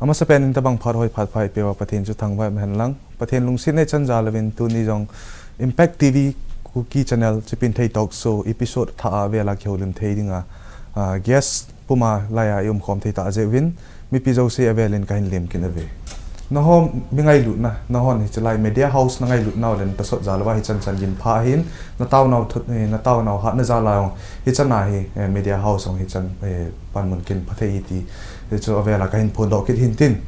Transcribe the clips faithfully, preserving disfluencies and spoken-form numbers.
Amasapen in tabang phat hoi phat pha eipeuva Pathen chu thangvah in umhen lang. Pathen lungsetna ichan jal uvin tuni jong Impact T V Kuki Channel Chipinthei Talk Show episode thah a vela kihoulim thei dinga, ah, guest puma laiya i umkhom thei tah jeh uvin mipi jouse avelin kahin lemkit uve. Nangho mi ngailutna, nanghon hiche lai media house na ngailutna uva le na tosot jal uva hichan chan gin pha ahin, na taonau thut, eh, na taonau hatna jal a jong hichan a hi, eh, media house jong hichan, eh, panmun kin pha thei e ti, eh, chu avela kahin phondoh kit hintin.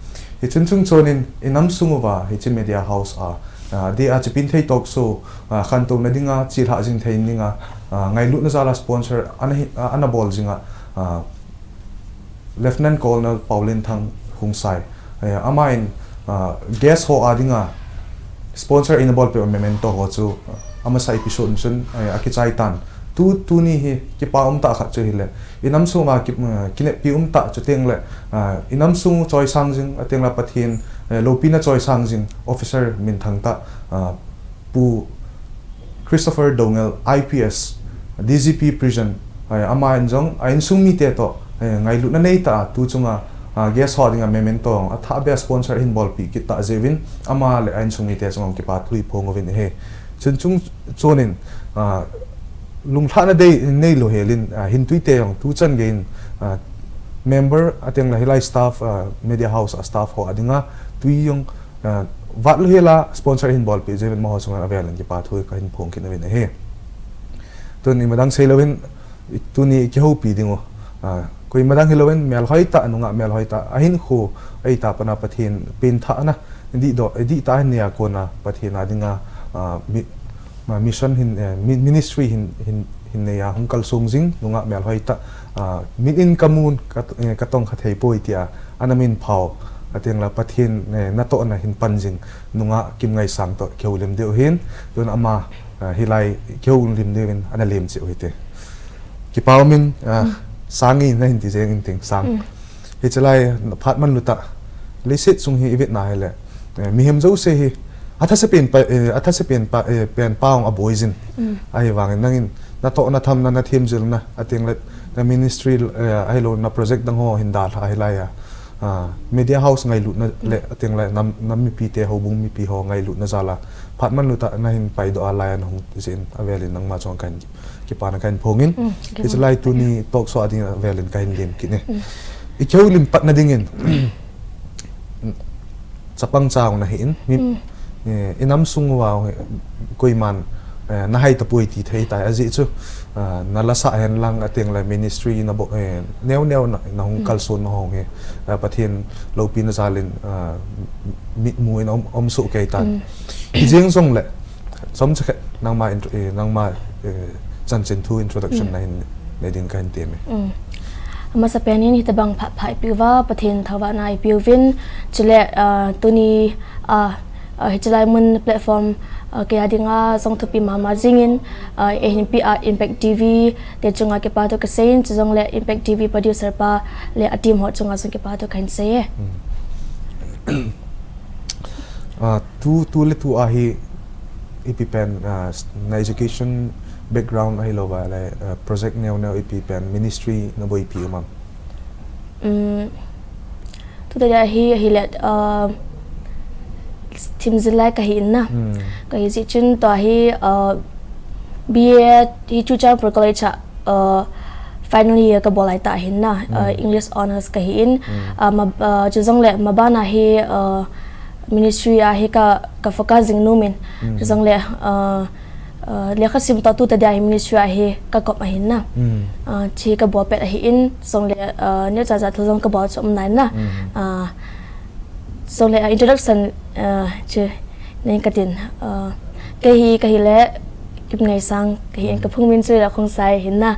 Hichun chungchonin i nam sung uva hiche media house a, ah, dia Chipinthei Talk Show, ah, khantouna dinga, chilhah jing thei dinga, ah, ngailutna jal a sponsor ana hi, ah, ana bol jinga, ah, Lieutenant Colonel Paolenthang Khongsai. Eh, amahin, ah, guest ho a dinga sponsor eina bolpeh u memento ho chu, ah, amasa episode chun, eh, akichai tan. Tu, tuni hi kipa umtah khat chu hile, i nam sung uva ki, eh, kineppi umtah chuteng le, ah, i nam sung choisang jing, ateng le Pathen, eh, loupina choisang jing, officer minthang tah, ah, Pu Christopher Doungel, I P S, D G P Prison, eh, amahin jong a insung mite toh, eh, ngailutna neitah a tu chunga, ah, guest ho dinga memento athah beh a sponsor ahin bolpeh kit tah jeh uvin, ama le a insung mite chunga kipa thu iphong uvin ahi. Chun chungchonin, ah, lunglhahna dei neilou helin, ah, hintuite jong tuchan geiyin, ah, member ateng le hilai staff, ah, media house a staff ho a dinga tui jong, ah, vat lou hela sponsor ahin bolpeh jeh uvin amaho chunga avelin kipa thu kahin phong kit uvin ahi. Tun imadang seilouvin, tuni kihoupi dingu, ah, koima dang hilouvin melhoi tah, nungah melhoi tah, ahinkho, eita pana Pathen pengthahna, dihdoh, dihtah ahin neiya kona Pathen a dinga, ah, mi, ma, mission hin, eh, mi, ministry hin, hin, hin neiya hung kalsong jing, nungah melhoi tah, ah, mitin kamun, ka, eh, katong kha thei poi tia ana minphao, ateng le Pathen, eh, natohna hin pan jing, nungah Kimngaisang toh kihoulim diu ahin, tun ama, ah, hilai kihoulim diuvin ana lem cheh u hite. Kipa umin, ah, Sangi nahin ti jeng inting, Sang. Hiche lai phat manlu tah, leiset sung hi ivetna hile, eh, mihem jouse hi athase pen pa, eh, athase pen pa, eh, pen pa jong aboi jin. Ahivangin nangin natohna thamna, nathemjilna, ateng le na ministry, eh, ahilou na project dang ho hin dalha hilai a, ah, media house ngailutna le ateng le nam, nam mipite, houbung mipi ho ngailutna jal a phat manlu tah nahin paidoh a laiya nahung jeh in avelin nangma chunga kahin kipana kahin phongin. Hiche lai tuni talk show a dinga avelin kahin lemkit e. I kihoulim patna dingin, chapang cha jong nahin, mi, eh, i nam sung uva jong koiman, eh, nahai tapoi ti thei tai, ajeh chu, ah, nalasah hen lang ateng le ministry nabol, eh, neo neo na, nahung kalson na ho hi, ah, Pathen loupina jalin, ah, mitmu in um, um soh kei tan. Hijeng jongle, chomcha khat nangma intro, eh, nangma, eh, chanchin thu introduction nahin nei ding kahin temme. Amasapen in hitobang phat pha eipeh uva Pathen thangvahna eipeuvin, chule, ah, tuni, ah, ah, hiche lai mun platform, ah, keiya dinga jong thupi mama jingin, ah, eihin peh a Impact T V te chunga kipa thu kaseiyin, chujongle Impact T V producer pa le a team ho chunga jong kipa thu kahin seiye. Ah, tu, tu le tu a hi ipi pen, ah, na education background ahilouva le, ah, project neo neo ipi pen ministry naboipi um am? Tuta dia hi, ahile, ah, themjil lai kahi in na. Kahi jeh chun tua hi, ah, B A hi Churachandpur College a, ah, final year kabol lai tah ahin na, ah, English honours kahi in, ah, ma, ah, chujongle mabana hi, ah, ministry a hi ka, ka focus jing nom in, chujongle, ah, ah, lekhasim toh tuta dia hi ministry a hi kakop ahin na. Ah, hiche kabol pet ahin, chujongle, ah, neocha cha thu jong kabol chu um nai na. Ah, chujongle, ah, introduction, ah, chu, nei katin, ah, kei hi kahile, Kimngaisang kahin, kaphung min chu la Khongsai ahin na.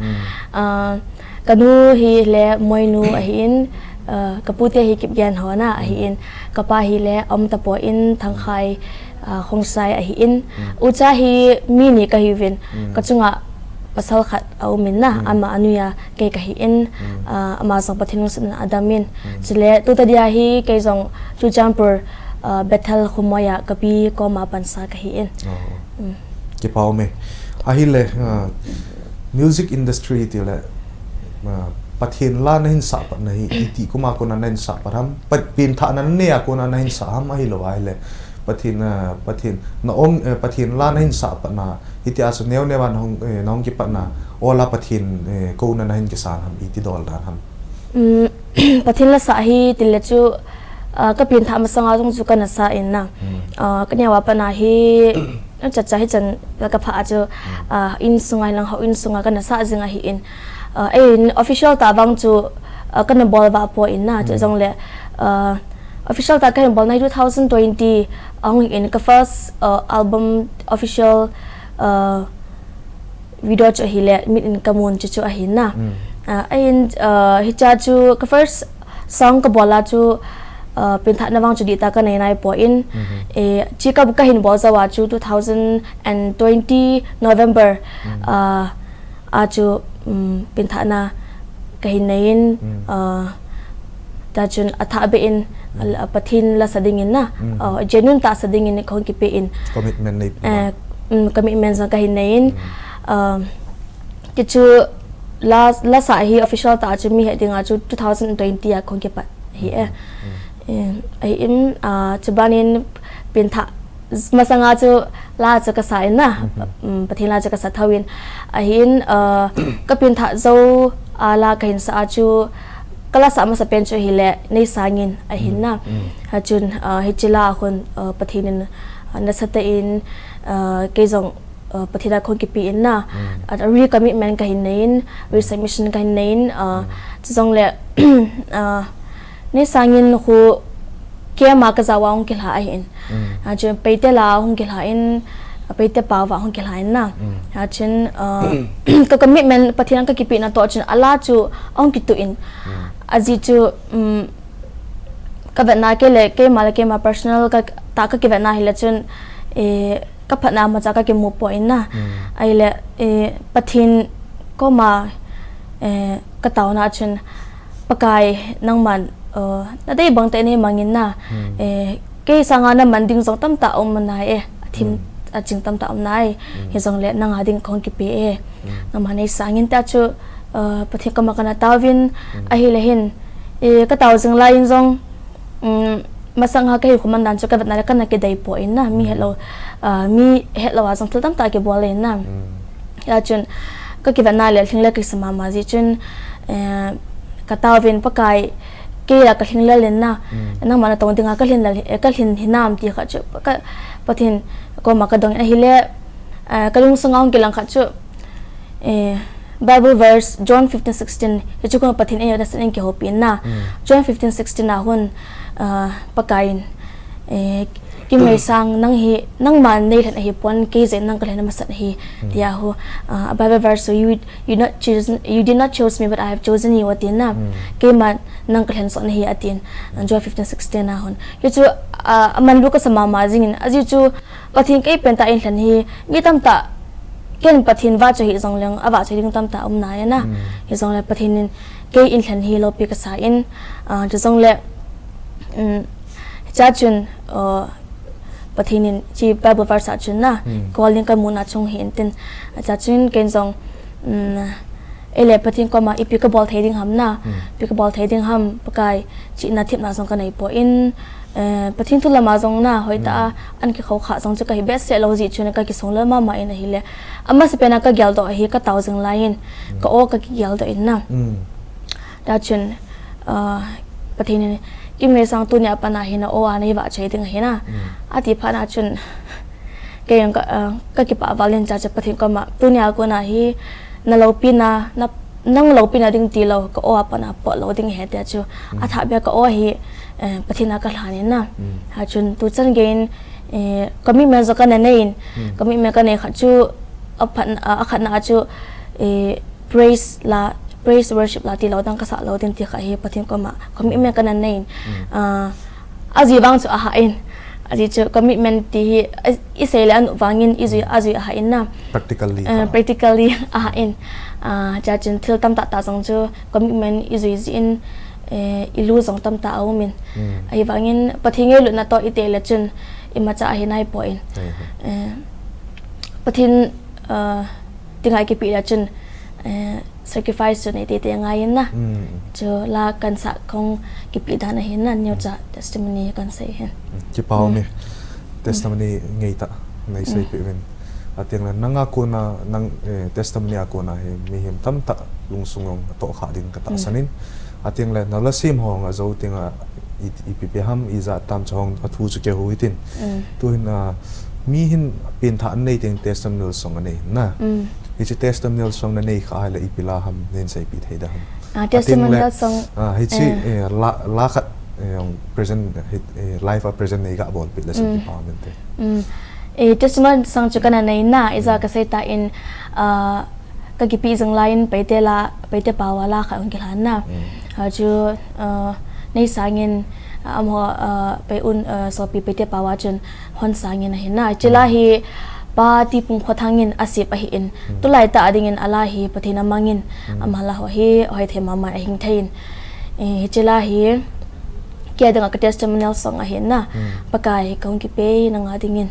Ah, kanu hile Moinu ahin, ah, kapute hi Kipgen ho na ahin, kapa hile Aumtapon Thangkhai, ah, Khongsai ahin. Ucha hi mi ni kahiuvin, kachunga pasal khat aum in na, ama anoiya kei kahin, ah, ama jong Pathen lungsetna in adam in. Chule tuta dia hi kei jong Churachandpur, ah, Bethel Khumoi a kapi koma pansa kahin. Kipa ume. Ahile, ah, music industry tile, ah, Pathen la nahin sah patna hi iti kuma kona nahin sah pat ham? Pat, pengthahna nanei a kona nahin sah ham, ahilou ahile Pathen, eh, Pathen na om, eh, Pathen la nahin sah patna, hitia chu neo neo a nahung, eh, nahung kipatna, ola Pathen, eh, kouna nahin kisan ham, iti dol dan ham? Um, Pathen la sah hi tile chu, ah, ka pengthah masanga jong chu kana sa in na. Hmm. Ah, ka neo a patna hi, chacha hichan ka pha a chu, Hmm. ah, insunga lang houin sunga kana sa jing ahin. Ah, ei in official tah vang chu, ah, kana bol vah poi in na, chu Hmm. jong le, ah, official tah kahin bolna hi two thousand twenty ahung in ka first, ah, album official, ah, video chu ahile, Mit in ka mun chu chu ahin na. Mm. Ah, ahin, ah, hicha chu ka first song ka bol a chu, ah, pengthahna vang chu dihtah ka nei nai poi in. Mhm. Eh, chi ka, kahin bol jou a chu two thousand and twenty November, Mm. ah, a chu, um, pengthahna kahin nei in, Mm. ah, ta chun athah beh in, Mm. a, Pathen la sa ding in na, Mm. ah, genuine tah sa ding in kahung kipe in. Commitment nei. Eh, um, commitment jong kahin nei in. Mm. Ah, ti chu la, la sa hi official tah chu mi he ding a chu two thousand twenty a kahung kipat hi e. Mm. Eh, ahin, ah, chuban in pengthah masanga chu la chu ka sa in na, Mhm. um, Pathen la chu ka sa thou in. Ahin, ah, ka pengthah jou a la kahin sa a chu, ka la sa masa pen chu hile, Nei Sang In ahin na. Mm, mm. Ha chun, ah, hiche la a khun, ah, Pathen in, ah, nasa tah in, ah, kei jong, ah, Pathen a kahung kipe in na. Mm. Ah, recommitment kahin nei in, resubmission kahin nei in, ah, Mm. chu jong le, ah, Nei Sang In khu keima ka jao a hung kilha ahin. Mm. Ah, chun Paite la hung kilha in, Paite pao va hung kilha in na. Mm. Ah, chun, ah, ka commitment Pathen a ka kipehna toh chun a la chu ahung kituh in. Mm. Ajeh chu, um, ka vetna kei le, keima le keima personal ka, tah ka kivetna hile chun, eh, ka phatna imacha ka kimu poi in na. Mm. Ahile, eh, Pathen koma, eh, ka taona chun, Pakai, nangman, eh, na dei bang tah in nei mang in na. Mm. Eh, kei sanga na man ding jong tamtah um nai e, a thim, Mm. a ching tamtah um nai. Mm. Hijong le nang a ding kahung kipe e. Mm. Nangman nei sang in tia chu, eh, Pathen koma kana taovin, Mm. ahile hin, eh, ka tao jing lai in jong, um, masang a ka hinkho man dan chu ka vetna le kana kidei poi in na, mi Mm. hetlou, ah, mi hetlou a jong thil tamtah kibol in na. Mm. Hia chun ka kivetna le lhinglel kisa mama jeh chun, eh, ka taovin Pakai, kei la ka lhinglel in na, Mm. nangma natong dinga ka lhin lel, eh, ka lhin hinam ti khat chu, ka, Pathen koma ka dong in ahile, eh, ka lungsung a hung kilang khat chu, Eh, Bible verse, John fifteen sixteen, hichu kong Pathen in eina seiyin kihoupi in na. Mm. John fifteen sixteen a hin, ah, Pakai in, eh, Kimngeisang, nang hi, nangma nei lhen ahi pon, kei jeh in nang ka lhen masat ahi, Mm. tia hu, ah, Bible verse, "You, you not choose, you did not choose me, but I have chosen you," ati na. Mm. Keima nang ka lhen sot nahi, atin. Ah, John fifteen sixteen a hin. Hichu, ah, aman lou kasa mama jing in, ajeh chu, Pathen kei penta eina lhen hi, mi tamtah, ken Pathen vahchoi hih jongleng, avahchoi ding tamtah um nai na. Mm. Hijongle Pathen in kei eina lhen hi loupi kasa in, ah, chujongle, um, hichea chun, uh, Pathen in hiche Bible verse a chun na, Mm. calling ka muna chung hi intin, hichea chun ken jong, um, Ahile Pathen koma ipi ka bol thei ding ham na, Hmm. ipi ka bol thei ding ham, Pakai, chihna thepna jong ka nei poi in, eh, Pathen thu lama jong na, hoitah a, Hmm. an kikhou kha jong chu ka hi behseh lou jeh chun ka kisonglel mama in ahile. Amasapen a ka geldoh ahi ka tao jing lai in, Hmm. ka aw ka kigeldoh in na. Hmm. Tia chun, ah, Pathen in, Kimngeisang, tunia pat a hi na aw a nei vahchoi ding ahi na. Hmm. Ati phat na chun, Kei jong ka, ah, ka kipah val in cha cha Pathen koma, tunia kona hi na loupina, na, nang loupina ding tilou, ka aw a pat a pot lou ding ahi tia chu. Mm. Athah beh a ka aw hi, eh, Pathen a ka lhan in na. Mm. Hia chun tuchan gei in, eh, commitment jong ka na nei in, Mm. commitment ka nei khat chu, aphat, ah, akhatna a chu, eh, praise la, praise worship la tilou dang ka sah lou ding ti kha hi Pathen koma commitment ka na nei in. Mm. Ah, ajui vang chu ahah in. Ajeh chu commitment ti hi, a, isei le anop vang in ijui, Mm. ajui ahah in na. Practically, Eh, ah. practically ahah in. Ah, chea chun thil tamtah tah jong chu commitment ijui jeh in, eh, ilu jong tamtah aum in. Mm. Ahivang in Pathen ngailutna toh ite le chun imacha ahi nai poi in. Ahi. Eh, Pathen, ah, dinga i kipe le chun, eh, sacrifice chu nei teitei ngai in na. Chu la kan sah khong kipe dan ahin na, neocha testimony kan sei hin. Kipa um e. Testimony ngeitah nei seipeh uvin. Ateng le nanga kona, nang, eh, testimony a kona hi mihem tamtah lungsung jong atoh kha ding katahsan in. Ateng le nala sem ho jong ajo teng a i, ipi pe ham, ijat tam chu hung athu chu kihou hitin. Tuhin, ah, mihem pengthah anei teng testimonial song anei na. Hiche testimonial song nanei kha ahile ipi la ham, nei seipeh thei da ham. Ah, testimonial song, ah, hiche, eh, la, la khat, eh, jong present, hi, eh, live a present nei ga bolpeh le song kipa um inte. Eh, testimonial song chu kana nei na, ija kasei tan, ah, kakipe jing lai in Paite la, Paite pao a la khat hung kilhan na. Ah, chu, ah, nei sangin, ah, amaho, ah, Pai un, ah, sopi Paite pao a chun hon sangin ahin na. Hiche la hi Pa Tipung Khothang in asep ahin. Tulai tah a dingin ala hi Pathen in amangin, ama la ho hi hoithei mama ahing thei in. Eh, hiche la hi kei a dinga ka testimonial song ahin na. Pakai, kahung kipe nanga dingin.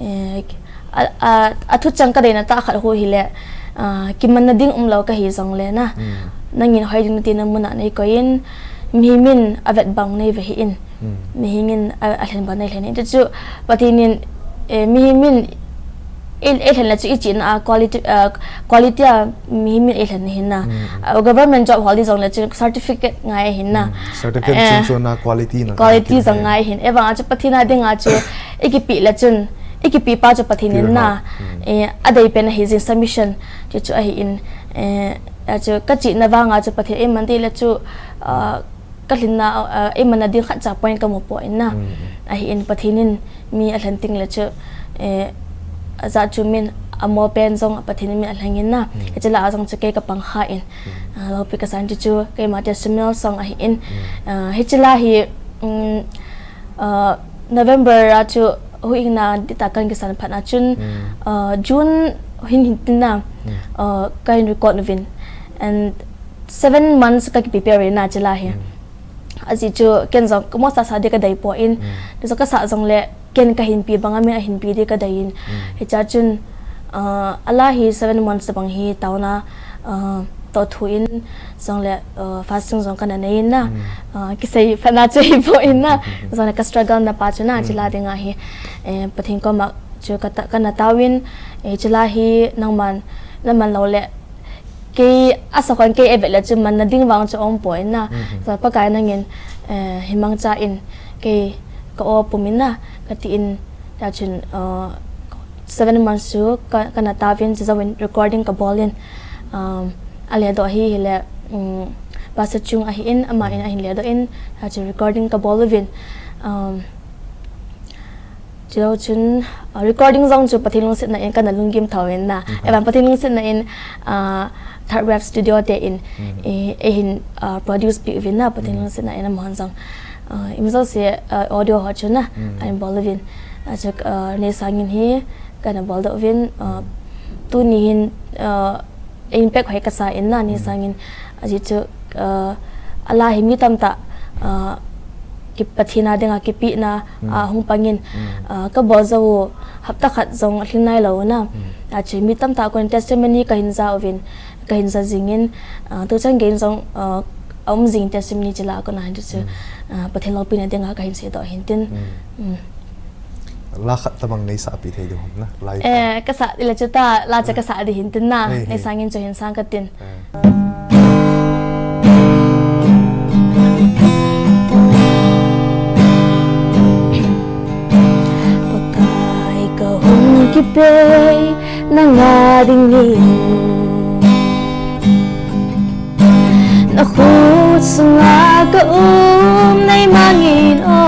Eh, a, a, athu chang kadeina tah khat hu hile, ah, kimanna ding umlou kahi jongle na. Nangin hoi ding nati na mun a nei koi in, mihem in avet bang nei ve hih in. Mihem in a, alhen bang nei lhen in. Chuchu Pathen in, eh, mihem in ei, eilhen le chu ichihna a quality, ah, quality a mihem in eilhen ahin na. Ah, government job hol ding jongle chu certificate ngai ahin na. Certificate chungchon a quality na quality jong ngai ahin. Evang a chu Pathen a dinga chu ikipe le chun, ikipe pa chu Pathen in na. Eh, adei pen ahi jing submission. Chuchu ahin, eh, a chu kachihna vanga chu Pathen eiman ding le chu, ah, kalhinna, ah, eimanna ding khatcha point kamu poi na. Ahin Pathen in mi alhen teng le chu, eh, ajat chu min amo pen jong Pathen in mi alhen in na. Hiche la a jong chu kei kapang kha in. Ah, loupi kasan chu chu keima testimonial song ahin. Ah, hiche la hi, um, ah, November a chu huhhingna ding tah kan kisan phat na chun, ah, June hin hin tin na, ah, kahin record uvin. And seven months kakipe pe uvin na hiche la hi. Ajeh chu ken jong kamo sasa ding kadei poi in. Tichu kasah jongle ken kahin pe banga min ahin pe ding kadei in. Hichea chun, ah, ala hi seven months bang hi taona, ah, toh thu in jongle, ah, fasting jong kana nei in na. Ah, kisei phat na chu hipoi in na. Jongle ka struggle na pa chu na hiche la dinga hi, eh, Pathen koma chu kata, kana taovin, eh, hiche la hi nangman, naman lou le kei, asa khon kei eivet le chu manna ding vang chu aum poi na. So Pakai nangin, eh, himangcha in kei ka-o pum in na, katin, hichea chun, eh, seven months chu ka, kana taovin, chujouvin recording kabol in, um, aledoh hi hile, um, Pastor Chung ahin, aman ahin ledoh in, hichea chun recording kabol uvin, um, Chujou chun, ah, recording jong chu Pathen lungsetna in kana lunggim tho in na. Evang Pathen lungsetna in, ah, Third Wave Studio te in, eh, eihin, ah, produce peh uvin na, Pathen lungsetna in amahon jong, ah, ima jouse, ah, audio ho chu na, ahin bol uvin. Ah, chu, ah, nei sangin hi kana boldoh uvin, ah, tuni hin, ah, impact hoi kasa in na, nei sangin, ajeh chu, ah, ala hi mi tamtah, ah, ki Pathen a dinga kipehna, ah, hung pang in, ah, kabol jou u hapta khat jong alhing nailou na. Ajeh chu mi tamtah kon testimony kahin ja uvin, kahin ja jing in, ah, tuchan gei in jong, ah, aum jing testimony hiche la a kon a hin chu, ah, Pathen loupina dinga kahin seidoh hin tin. La khat tabang nei sahpi thei diu ham na, la khat. Eh, kasah dile chuta, la chu kasah ding hin tin na. Nei sangin chu hin sang katin. Pakai kahung kipe nanga dingin. Nakhut sunga kaum nei mangin o.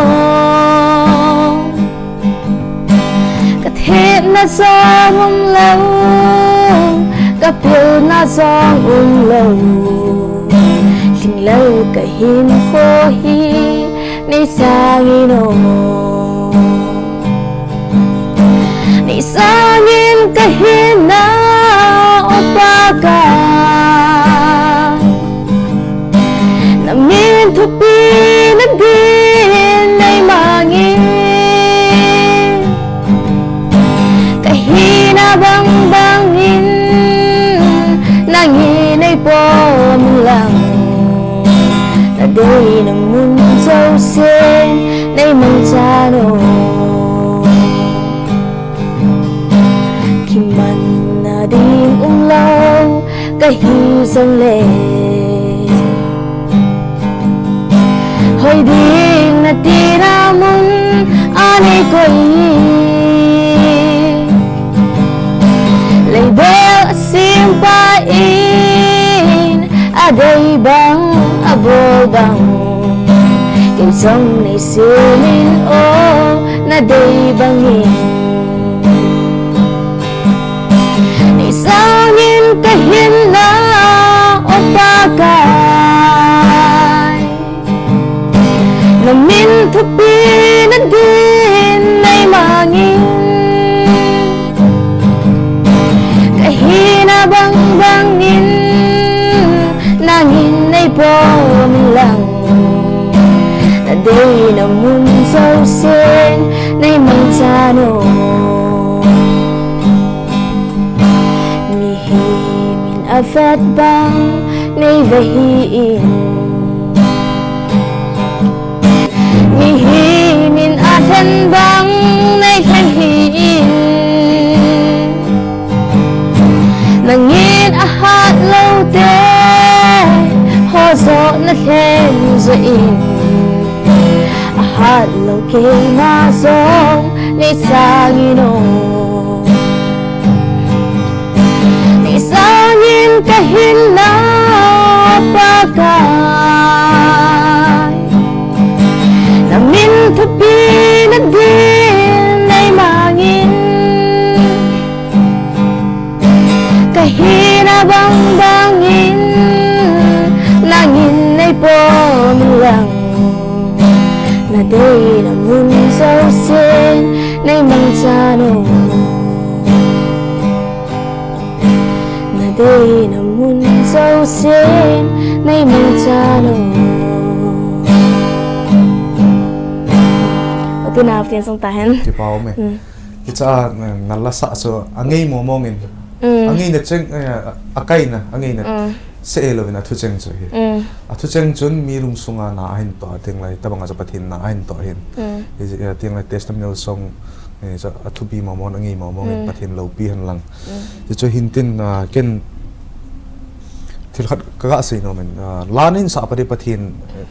Kathepna jong umlou, kapilna jong umlou. Lhinglel kahinkho hi nei sangin o. Nei sangin kahin na o Pakai. Namin thupina din nei mangin. Kahina bang bangin nangin nei pom lang, na deina mun jousen nei mangchan o. Kimanna ding umlou kahi jongle, hoi ding natina mun a nei koi. Leibol a sempa in, adei bang, abol bang, kei jong nei semin o, nadei bangin. Nei sangin kahinna, o Pakai, na min thupina din nei mangin. Kahina bang bangin, nangin nei pom lang, na deina mun jousen nei mangchan o. Mihem in avet bang nei ve hih in, mihem in alhen bang nei lhen hih in. Nangin ahat lou te ho joh na lhen joh in, ahat lou keima jong nei sangin o. Nei sangin kahinna, Pakai, na min thupina din nei mangin. Kahina bang bangin, nangin nei pom lang, na deina mun jousen nei mangchan o. Na deina mun jousen nei mangchan o. Pathen a, Pathen song tahen. Kipa um e. Mm. Hiche a, eh, na la sah chu angei momong in. Mm. Angeina cheng, eh, akaina, angeina. Mm. Seh louvin athu cheng chu hi. Mm. Athu cheng chun mi lungsunga na ahin toh, tenglai tabang a chu Pathen na ahin toh hin. Mm. Hi, eh, tenglai testimonial song, eh, chu athupi momong, angei momong in. Mm. Pathen loupi hen lang. Mm. Hichu hin tin, ah, ken thil khat ka ga sei nom in, ah, la nei sah padi Pathen, eh,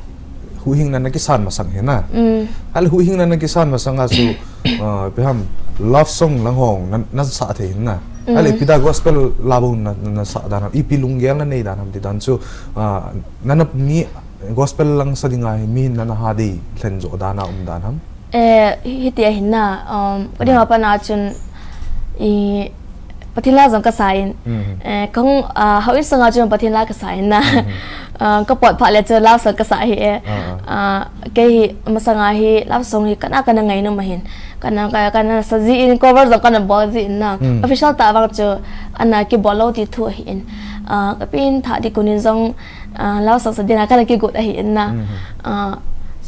huhhingna na kisan masang hi na. Mm. Ahile huhhingna na kisan masang a chu, ah, ipi ham, love song lang hong na, na sah thei hin na. Mm. Ahile ipi dia gospel la bou na, na, na sah dan ham, ipi lunggel na nei dan ham ti dan chu, ah, na, na mi gospel lang sa dinga hi mi na, na ha dei lhen jo dan a um dan ham. Eh, hi, hiti ahin na, um, ka dinga pat na chun, i, Pathen la jong ka sa in. Mhm. Eh, kong, ah, houin sunga chun Pathen la ka sa in na. Mhm. Ah, ka pot phat le chu love song ka sa hi e. Ah, ah. Ah, kei hi masanga hi love song hi kana, kana ngainom ahin. Kana, ka, kana sa ji in, cover jong kana bol ji in na. Mm. Official tah vang chu ana kibol lou ti thu ahi in. Ah, ka pengthah ding kon in jong, ah, love song sa ding a kana kigot ahi in na. Mhm. Ah,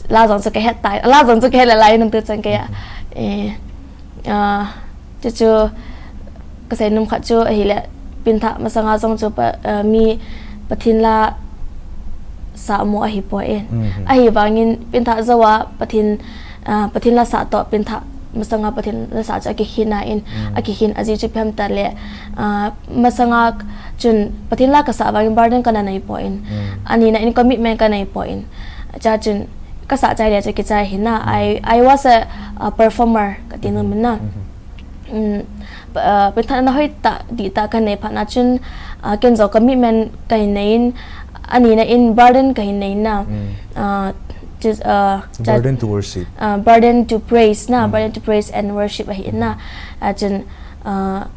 la jong chu ka het tai. La jong chu ka het le lai nung tu chan kei a. Mhm. Eh, ah, chu chu ka seinom khat chu ahile, pengthah masanga jong chu pa, ah, mi Pathen la sah mo ahi poi. Mhm. Ahivangin pengthah jou a Pathen, ah, Pathen la sah toh pengthah masanga Pathen la sah chu akikhen in, mm, akikhen ajeh chu ipi ham tile, ah, masanga chun Pathen la ka sah vangin burden kana nei poi. Mm. Ani na in commitment ka nei poi. Chua chun ka sah chai le chu kichai hi na. Mm. I, I was a, a performer kati nom in na. Mhm. Mm, pa-, ah, pengthahna hoitah, dihtah ka nei phat na chun, ah, ken jong commitment ka hin nei in, ani na in burden ka hin nei na. Mm. Ah, just, ah, just, burden to worship. Ah, burden to praise na, mm, burden to praise and worship ahi in na. Mm. Ah, chun, ah,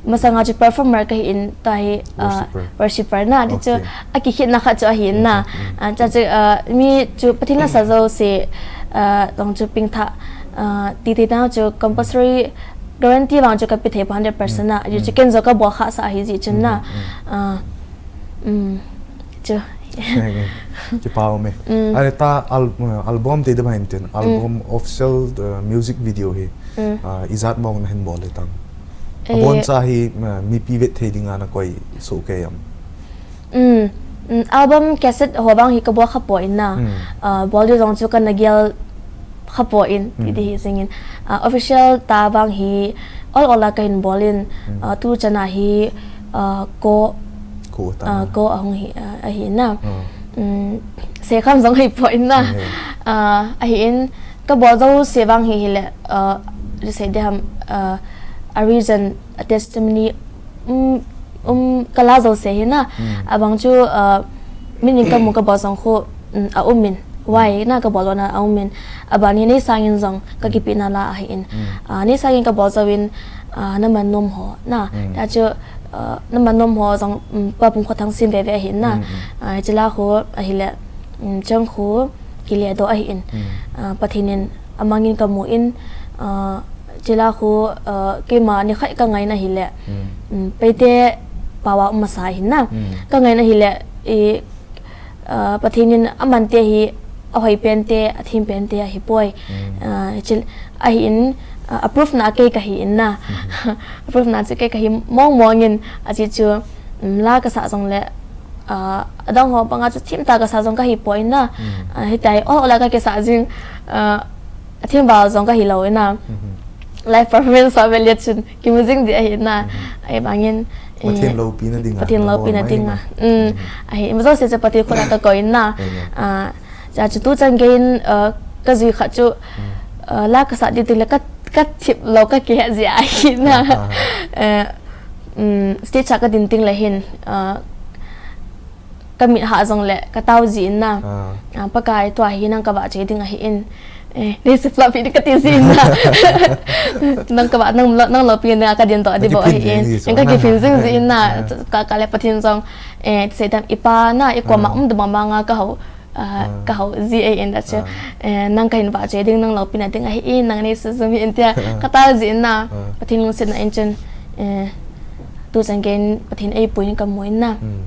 masanga chu performer ka hi in, tua hi, ah, worshipper. Worshipper na, ti chu, okay, akikhenna khat chu ahi in na. Mm, mm. Ah, chua chu, ah, mi chu Pathen la sa jouse, ah, jong chu pengthah, ah, titi ta chu compulsory guarantee vang chu ka pe thei poi hundred percent na. Mm, mm. Chu ken jong ka bol khah sah ahi jeh chun na. Mm, mm. Ah, mm, chu. Kipa um e. Mm. Ahile ta al-, album ti ding bang hin tin, mm, album official, uh, music video hi, mm, uh, ijat mong na hin bol le tam. Eh. Abon cha hi, uh, mipi vet thei dinga na koi soh kei am? Um, um, album cassette ho vang hi kabol khapoi na. Um. Uh, bol di jong chu kana gel khapoi in, um, ti di hi jingin. Uh, official tah vang hi ol ol a kahin bol in, um, uh, tu chan a hi, uh, ko, ko ta uh, na. Ko ahung hi, uh, ahi na. Uh. Um, se kham jong hi poi na. Um. Uh, ahi in, kabol jouse vang hi hile, uh, sei di ham, uh, a reason, a testimony, um, um, kala jouse hi na. Um. Abang chu, uh, min in kamu kabol jong khu, um, a um in. Why na kabol lona a um in. Aban hi nei sangin jong kakipe na la ahi in. Um. Uh, nei sangin kabol jou in, uh, naman nom ho na. Um. Tia chu, uh, naman nom ho jong, um, Pa Pumkhothang sim veve ahi na. Um, um. Uh, hiche la khu ahile, um, chang khu kile doh ahi in. Um. Uh, Pathen in amang in kamu in, uh, hiche la khu, uh, keima nikhat kangai na hile. Um. Um, Paite pao a um masa ahi na. Um. Kangai na hile, i, uh, Pathen in aman te hi, ahoi pen te, athem pen te ahi poi. Um. Uh, hiche, ahi in, uh, approve na kei kahi in na. Um. Approve na chu kei kahi mong mong in, achi chu, um, la kasa jong le, uh, adang ho banga chu thim ta kasa jong kahi poi na. Um. Uh, hitia hi, ol ol a kakisa jing, uh, athem val jong kahi lou in na. Um. Live performance a vele chun, kimu jing di ahi na. Um. Ahivangin, Pathen eh, loupina dinga, Pathen loupina dinga. Um. Um. Ahi, ima jouse chu Pathen khut a kakoi in na. Um. Uh, Tia chu tu chan gei in, uh, kajui khat chu, um, uh, la kasa di teng le ka, kathip lou kakihet jeh ahi na. Ah, ah. Uh, um, stage a kadin teng le hin, uh, kamit hah jong le katao ji in na. Ah. Uh, Pakai tua hi nang kavahchoi ding ahi in. Eh, nei support pi ding kati ji in na. Nang kavah, nang, nang loupi na kadin to adi bou ahi in. Kakiphin jing ji in na. Ah. Ka, ka le Pathen jong, eh, sei tam ipa na, i koma um dum mama nga kahou. Ah, ah, kahou ji ahi in tia chu. Ah. Eh, nang kahin vahchoi ding, nang loupina ding ahi in, nang nei sujum hi in tia, ah, katao ji in na. Ah. Pathen lungsetna in chun, eh, tu chan gei in Pathen eipui in kamu in na. Hmm.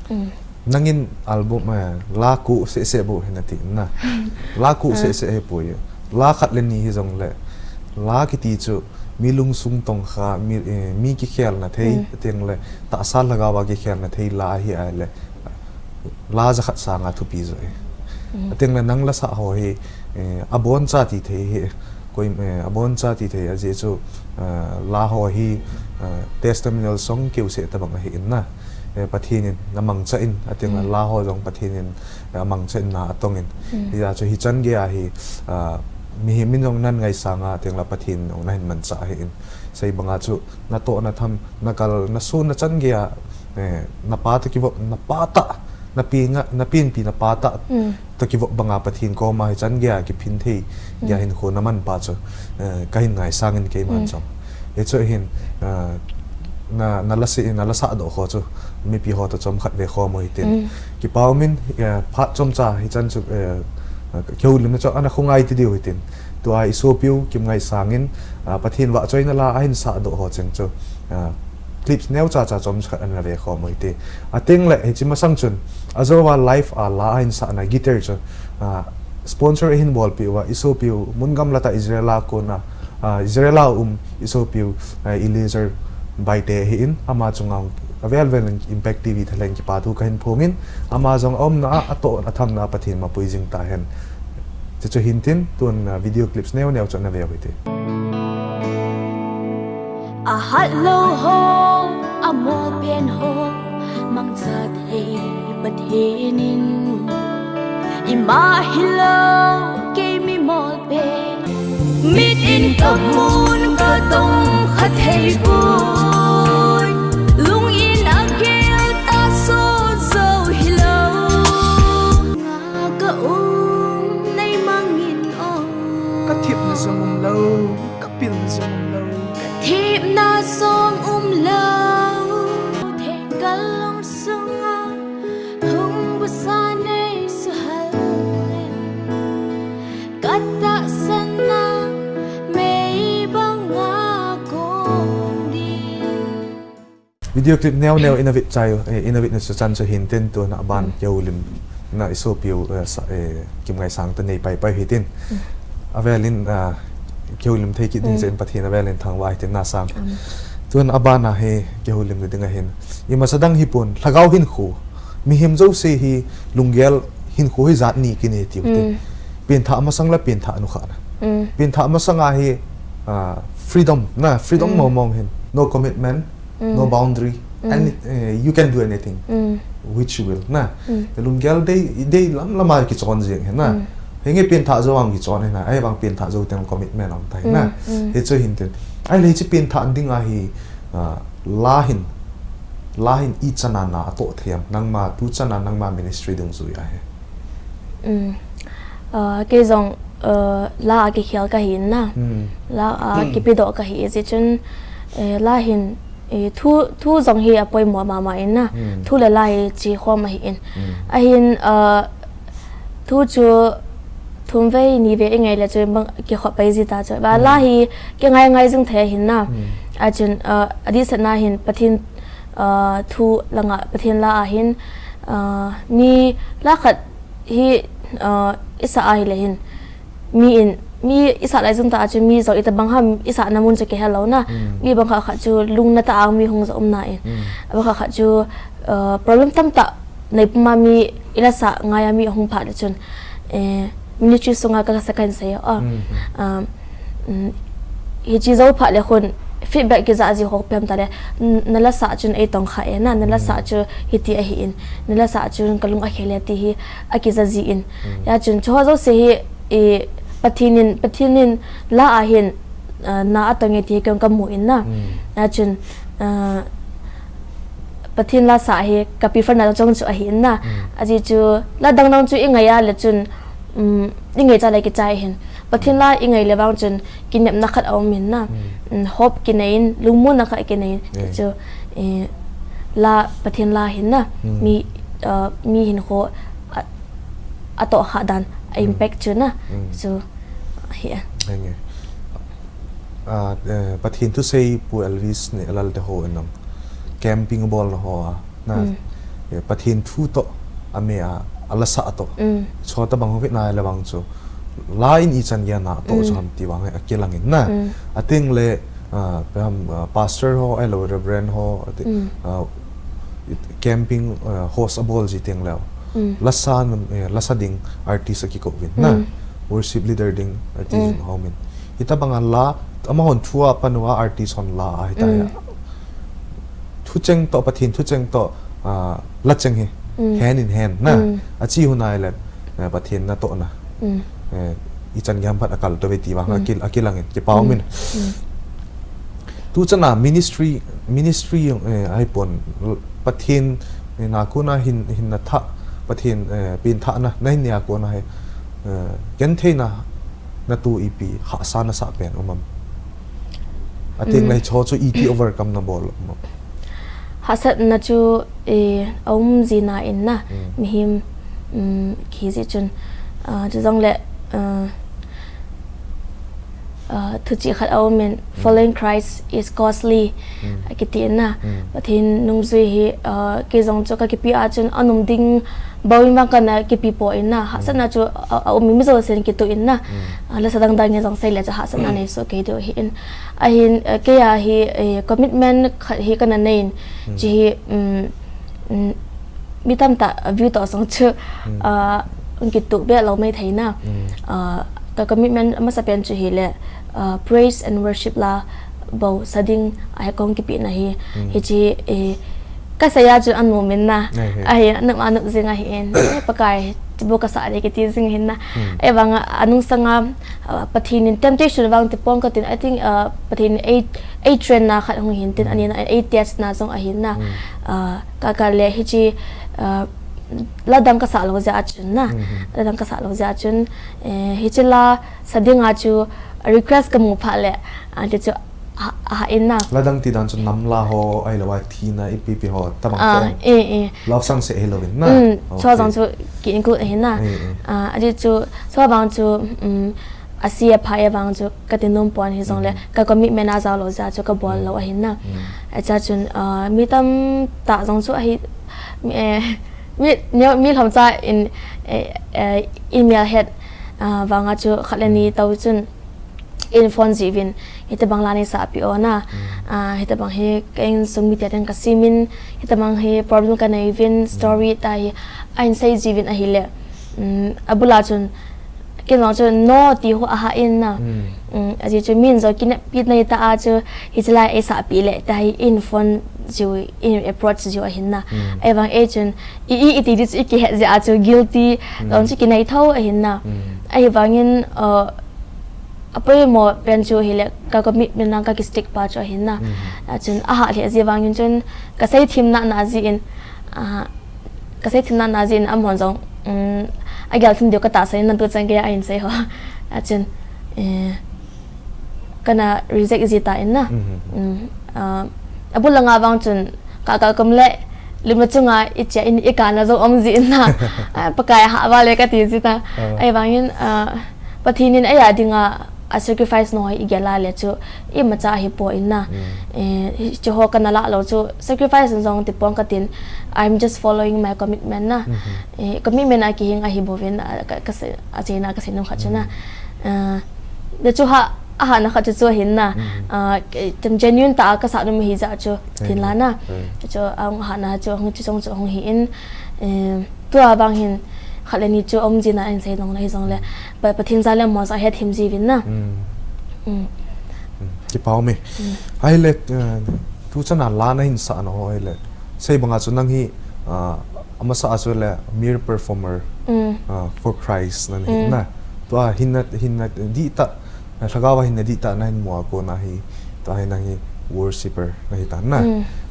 Hmm. Nangin album, eh, la ko seh seh bou hi nati na. La ko seh seh hi poi. La khat le ni hi jong le. La kiti chu mi lungsung tongkha, mi, eh, mi kikhelna thei, hmm, teng le tahsa lhagao a kikhelna thei la ahi a le. La jakhat sanga thupi jo e. Mm. Ateng le nang la sa ho hi, eh, aboncha ti thei hi, koi, eh, aboncha ti thei ajeh chu, eh, la ho hi, eh, testimonial song keu seh tabang ahi in na. Eh, Pathen in na mangcha in, ateng le, mm, la ho jong Pathen in, eh, amangcha in na atong in. Mm. Hijeh chu hichan gei a hi, ah, mihem in jong nan ngaisang a, ateng le Pathen in jong nahin mancha ahi in. Sei banga chu, natoh natham, nakal, nasun nachan gei a, eh, napa toh kivop, napa tah, napi nga, napi napi napa tah, mm, toh kivop banga Pathen koma hichan gei a kiphin thei gei a, mm, hinkho naman pa chu, eh, kahin ngaisang in keiman, mm, jong. Hichu hin, eh, na, nala sah, nala sah doh ho chu, mipi ho toh chomkhat ve khom u hitin. Mm. Kipa um in, eh, phat chomcha hichan chu, eh, kihoulimna chu ana khongai ti diu hitin. Tua i sopiu Kimngaisang in, ah, Pathen vahchoina la ahin sah doh ho cheng chu, ah, clips neocha cha chomkhat ana ve khom u hite. Ateng le hiche masang chun, ajou a live a la ahin sahna guitar chu, ah, sponsor ahin bolpeh uva, i sopiu mun gamlat a Israel a kona, ah, Israel a um i sopiu, ah, Eliezer Baite ahi in, ama chunga avel vel in Impact T V thalheng kipa thu kahin phong in, ama jong aumna a, atoh athangna a Pathen mapui jing tahen. Chuchu hintin, tun, ah, video clips neo neo chu ana ve u hite. Ahat lou ho, amol pen ho, mangcha thei Pathen in. Ima hilou, kei mi mol pen. Mit in kamun katong kha thei poi. Lung in agel ta so jou hilou. Nga ka um nei mang in o. Ka thepna jong umlou, ka pilna jong umlou. Ka thepna jong umlou. Thei ka lung sunga hung busa nei suhal in. Ka tahsan a mei banga kong ding. Video clip neo neo ina vet chai u, eh, ina vetna chu chan chu hintin, tun aban, mm, kihoulimna i sopiu, eh, sa, eh, Kimngaisang toh nei pai pai u hitin. Mm. Avel in, ah, kihoulim thei kit ding, mm, jeh in Pathen avel in thangvah hitin Nasang. Amen. Tun aban a hi kihoulimna ding ahin. Ima sa dang hipon, lhagao hinkho. Mihem jouse hi lunggel hinkho hi jat ni kinei tiu te. Pengthah masang le pengthah nukha na. Pengthah masang a hi, ah, freedom na, freedom mong mong hin. No commitment, no boundary. Any, eh, you can do anything which you will na. Lunggel dei, dei lam lam a kichon jing hin na. Henge pengthah jou ang kichon hin na. Ahivang pengthah jou teng commitment ang tai na. Hichu hin tin. Ahile hichu pengthah ding a hi, ah, la hin, la hin ichan a na atoh thei am, nangma tuchan a nangma ministry dungjui a hi. Um, uh, kei jong, uh, la a kikhel kahi na. La a kipedoh kahi, hijeh chun, eh, la hin, eh, thu, thu jong hi apoimo mama in na. Thu le la hi chekhom ahi in. Ahin, uh, thu chu thum vei, ni vei ingai le chu bang kikhop pai ji ta chu. Va la hi kingai ngai jing thei ahin na. Achun, uh, adih sah na hin Pathen, uh, thu langa Pathen la a hin, uh, mi la khat hi, uh, isa ahile hin. Mi in, mi isa lai jong ta achun mi jong itobang ham isa na mun chu kihel lou na. Mi bang khat khat chu lungna ta ang mi hung jo um na in. Bang khat khat chu, uh, problem tamtah nei puma mi ila sa ngai a mi hung phat le chun, eh, ministry sunga ka sa kan sei a. Um, mm, hichi jou phat le khun feedback kija ji ho pem ta le, n-, na la sa chun ei tong kha e na, na la sa chu hiti ahi in, na la sa chun ka lung akhel e ti hi akija ji in. Ya chun chu ho jouse hi, eh, Pathen in, Pathen in la a hin, uh, na atong e ti hi ka mu in na. Ya chun, uh, Pathen la sa hi ka prefer na jong chu ahi in na. Ajeh chu la dang dang chu ingai a le chun, um, ingai cha le kichai hin. Pathen la ingai le vang chun kinepna khat aum in na. Um, hope kinei in, lungmonna khat kinei in. Chu, eh, la Pathen la hin na. Mi, uh, mi hinkho a, atoh kha dan a impact chu na. Chu, hi a. Henge. Ah, eh, Pathen thusei Pu Elvis ne Lalte ho in nang camping bol na ho a, na, eh, Pathen thu toh, ame a, a la sa toh. Chutobang ho vena le vang chu. La in ichan gei a na toh chu ham ti vang hi akilang in na. Ateng le, ah, pe ham, ah, pastor ho, ahilou reverend ho, ati, ah, camping, ah, host abol ji teng leu. La sa, eh, la sa ding artist akikou vin na. Worship leader ding artist in hom in. Hitobang a la, amahon thu a pan uva artist hon la a hita hi. Thucheng toh, Pathen thucheng toh, ah, la cheng hi. Hand in hand na. Achi hu nai le, eh, Pathen natoh na. Eh, ichan gei ham phat akal to ve ti vang akil, akilang in, kipa um in. Tuchan a ministry, ministry, eh, ahipon, Pathen, eh, na kona hin, hin na thah, Pathen, eh, pengthah na, na hin nei a kona hi, eh, genthei na, na tu ipi, hahsa na sah pen um am. Ateng le chu chu iti overcome na bol um am. Hahsatna chu, eh, aum ji na in na, mihem, um, kihi ji chun, ah, chu jong le, ah, Ah, thuchih khat aum in, following Christ is costly, akiti na. Pathen nungjui hi, ah, kei jong chu ka kipe a chun anung ding bou in vang kana kipe poi na. Hahsatna chu, ah, aum in mi jousen kituh in na. Ah, la sa dang dang nge jong sei le chu hahsatna nei soh kei diu ahi in. Ahin, ah, kei a hi, eh, commitment khat hi kana nei in. Chi hi, um, um, mi tamtah, ah, view toh jong chu, ah, hung kituh be lou mai thei na. Ah, ka commitment amasapen chu hile, ah, praise and worship la bou sa ding ahi kahung kipe na hi. Hichi, eh, ka sei a chu anom in na. Ahi, anom, anom jing ahi in. Eh, Pakai, chibu ka sa ding kiti jing hin na. Ahivang a, anung sanga, ah, Pathen in temptation vang ti pon katin, I think, ah, Pathen in ei, ei train na khat hung hin tin, ani na, ei test na jong ahi na. Ah, ka, ka le hichi, ah, la dang ka sa lou jeh a chun na. La dang ka sa lou jeh a chun, eh, hichi la sa ding a chu request ka mu phat le, ah, ti chu ha, ha in na. La dang ti dan chu nam la ho, ahilou a thina ipi ipi ho, tabang eh, eh. Love song se hilou in na. Chu jong chu ki include ahi na. Eh, eh. Ah, ati chu, chu vang chu, um, a si a pha e vang chu ka ti nom pon hi jong le, ka commitment a jao lou jeh a chu ka bol lou ahi na. Acha chun, ah, mi tamtah jong chu ahi, mi, eh, mi, mi, mi lhom cha in, eh, eh, email het, ah, vang a chu khat le ni tou chun in phone ji vin. Hitobang la nei sahpeh o na. Ah, hitobang hi ka insung mite a ding ka simin, hitobang hi problem ka nei uvin, story tah hi, ahin sei jiuvin ahile. Um, abul a chun, ken vang chu no ti ho ahah in na. Um, ajeh chu min jong kineppi nei tah a chu, hiche la ei sahpeh le, tia hi in phone jiu, in approach jiu ahin na. Ahivang ei chun, i, i, iti di chu i kihet jeh a chu guilty, jong chu kinei tho ahin na. Ahivangin, uh, apoimo pen chu hile ka commitment lang ka ki stick pa chu ahin na. Achun ahah lheh jeh vangin chun ka sei thim nana jeh in, ah, ka sei thim nana jeh in amahon jong, um, agel thim diu ka tahsan in nan tu chan gei a ahin sei ho. Achun, eh, kana reject ji tan na. Um, ah, abul langa vang chun ka, ka kum le lim chunga i chia in i kana jong um ji in na. Ah, Pakai hah vale kati ji ta. Ahivangin, ah, Pathen in eia dinga a sacrifice nao hi i gel a le chu imacha ahipoi na. Eh, hiche ho kana lah lou chu sacrifice jong ti pong katin, I'm just following my commitment na. Eh, commitment a kihing ahi bouvin, a, ka, ka se, acheina ka sei nom khat chu na. Ah, le chu ha, ahahna khat chu chu ahin na. Ah, ke, tem genuine tah a ka sah nom ahi jeh chu tin la na. Chu ahung hahna chu ahung chu jong chu ahung hi in, eh, tua vang hin khat le ni chu um ji na ahin sei nong le hijongle, Pa, Pathen jal le amaho jong ahet thim jiuvin na. Um. Kipa um e. Ahile, eh, tu chan a la nahin sah nao ahile, sei banga chu nang hi, ah, amasa a chu le mere performer, ah, for Christ nahi na. Tua hinna, hinna dihtah, lhagao a hinna dihtah nahin mu a kona hi, tua hi nang hi worshipper nahi tan na.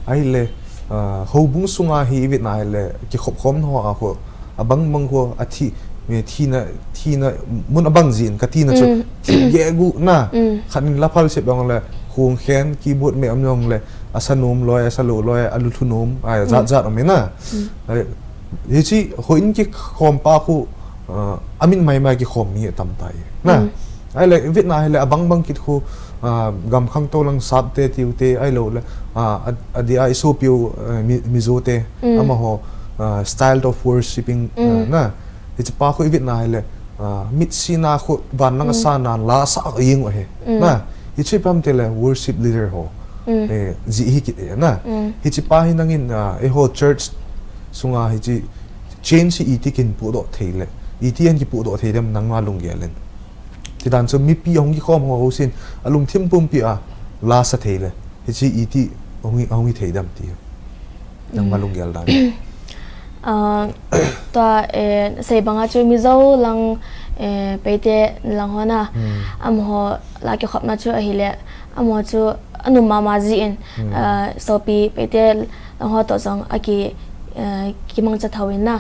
Ahile, ah, houbung sunga hi i vet na ahile, kikhop khom nao a ho, abang bang ho, athi, mi thina, thina, mun abang jin, ka tina chu, thi gegu na, khat in la phal sep jong le, khong khen, keyboard me um jong le, asa nom loi, asa lou loi, alu thu nom, ai, jat jat um e na. Ai, hiche, houin kikhom pa khu, ah, amin mai mai kikhom mi atam tai. Na, ahile, i vet na ahile, abang bang kit khu, ah, gam khangtou lang Sap te, Tiu te, ahilou le, ah, a, adia i sopiu, eh, Mi-, Mizo te, amaho, ah, style of worshipping, ah, na. Hiche pa khu i vet na ahile, ah, mitsi na khu van lang asa na la sa jeng u ahi. Na, hiche pa ham tile worship leader ho. Eh, ji hi kit e na. Hiche pa hi nangin, ah, eiho church sunga hiche change hi iti kin pudoh thei le. Iti hin kipudoh thei dem nangma lunggel in. Tidan chu mipi ahung kikhom ho ho sin, alungthim pumpi a, la sa thei le. Hiche iti ahung hi, ahung hi thei dem ti. Nangma lunggel dan. Ah, tua, eh, sei banga chu Mizo lang, eh, Paite lang ho na. Amaho la kikhopna chu ahile, amaho chu anom mama jin, ah, sopi Paite lang ho toh jong aki, eh, kimangcha thou in na.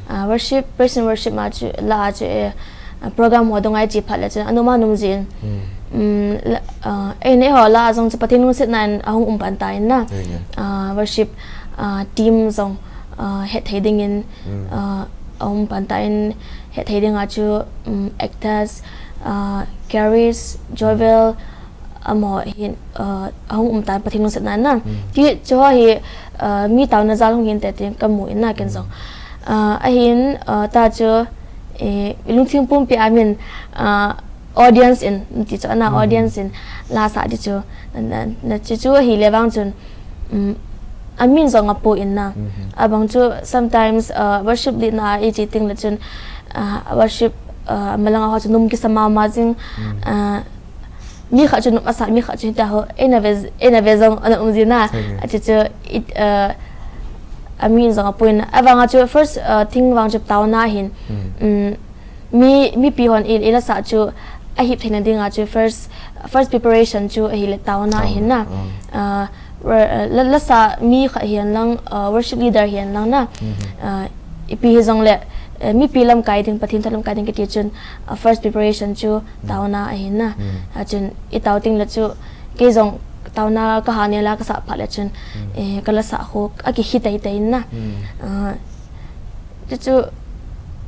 Ah, worship, praise and worship ma chu, la a chu, eh, ah, program ho dunga i che phat le chun anom anom jin. Um, la, ah, eini ho la a jong chu Pathen lungsetna in ahung um pan tan na. Ah, worship, ah, team jong, ah, hetthei dingin, ah, aum pan tan, hetthei dinga chu, um, actors, ah, Charis, Jovel, amaho hin, ah, ahung um tan Pathen lungsetna in na. Ti chu ho hi, ah, mi taona jal hung hinte tin kamu in na ken jong. Ah, ahin, ah, ta chu, eh, i lungthim pumpi a min, ah, audience in, ti chu ana audience in la sa di chu. Na, na, na chu chu ahile vang chun, um, amin jong apu in na. Abang chu sometimes, ah, worship lead na i che ting le chun, ah, worship, ah, malanga ho chu nom kisa mama jing, ah, mi khat chu nom asa, mi khat chu hita ho, eina ve, eina ve jong ana um jin na. Achu chu, it, uh, amin jong apu in. Avanga chu first, uh, thing vang chu taona hin. Um, mi, mipi hon i, i la sa chu ahip theina dinga chu first, first preparation chu ahile taona hin na. Uh, Wor-, uh, la, la sa mi khat hihen lang, uh, worship leader hihen lang na. Uh, ipi hijongle, uh, mipi lamkai ding, Pathen thu lamkai ding kiti chun, uh, first preparation chu taona ahin na. Achun i tao ting le chu, kei jong taona ka ha ne la ka sa phat le chun, eh, ka la sa khu, aki hi tei tei na. Uh, Chuchu,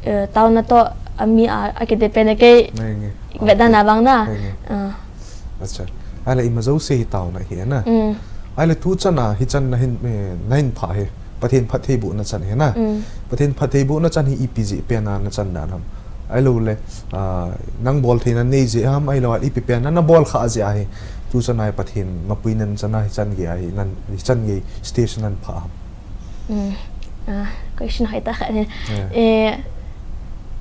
eh, taona toh ami a, aki depend e kei. Nge, nge. Vetdan a vang na. Nge, nge. Ah. Acha. Ahile ima jouse hi taona hi na. Mm. Ahile tu chan a, hichan nahin, eh, nahin phah hi. Pathen phattheibohna chan hi na. Mm. Pathen phattheibohna chan hi ipi jeh pen a nachan dan ham. Ahilou le, ah, nang bol theina nei jeh ham, ahilou le ipi pen nana bol kha jeh ahi. Tu chan a hi Pathen mapui nan chan a hichan gei ahi, nan hichan gei station nan pha ham. Hmm. Ah, question hoi tah khat ne. Yeah. Eh,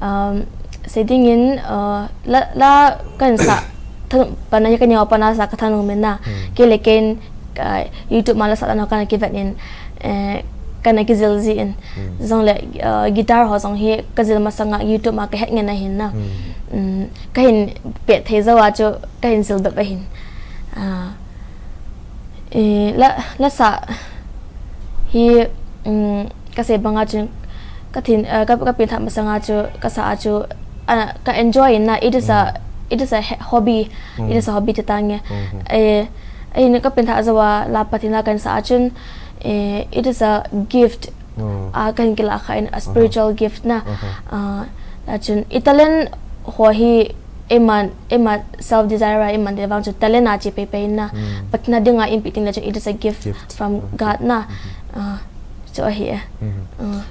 um, sei dingin, uh, la, la kan sa, than, pana hi ka neo pana sa ka thanung min na. Hmm. Kei le ken, ka YouTube ma la sa la no kana kivet in, eh, kana kijil ji in. Hmm. Jong le, uh, guitar ho jong hi ka jil masanga YouTube ma ka het ngen ahin na. Hmm. Hmm, ka hin pe thei jou a chu ka hin jil bep ahin. Ah, Eh, la, la sa hi, um, ka sei banga chun, ka thin, eh, ka, ka pengthah masanga chu, ka sa a chu, ah, ka enjoy in na, it is a, Mm. it is a he-, hobby, Mm. it is a hobby ti tange. Mm-hmm. Eh, eh, ka pengthah jou a la Pathen la kan sa a chun, eh, it is a gift. Mm. Ah, ka hin kila kha in a spiritual gift na. Uh-huh. Ah, la chun, i talent ho hi, Eiman, eiman self desire a eiman de vang chu talent a chi pei pei na. Mm. Pathen a dinga inpi ting le chu it is a gift Gift. from Mm. God na. Mm-hmm. Ah, chu ahi e. Mm-hmm. Ah.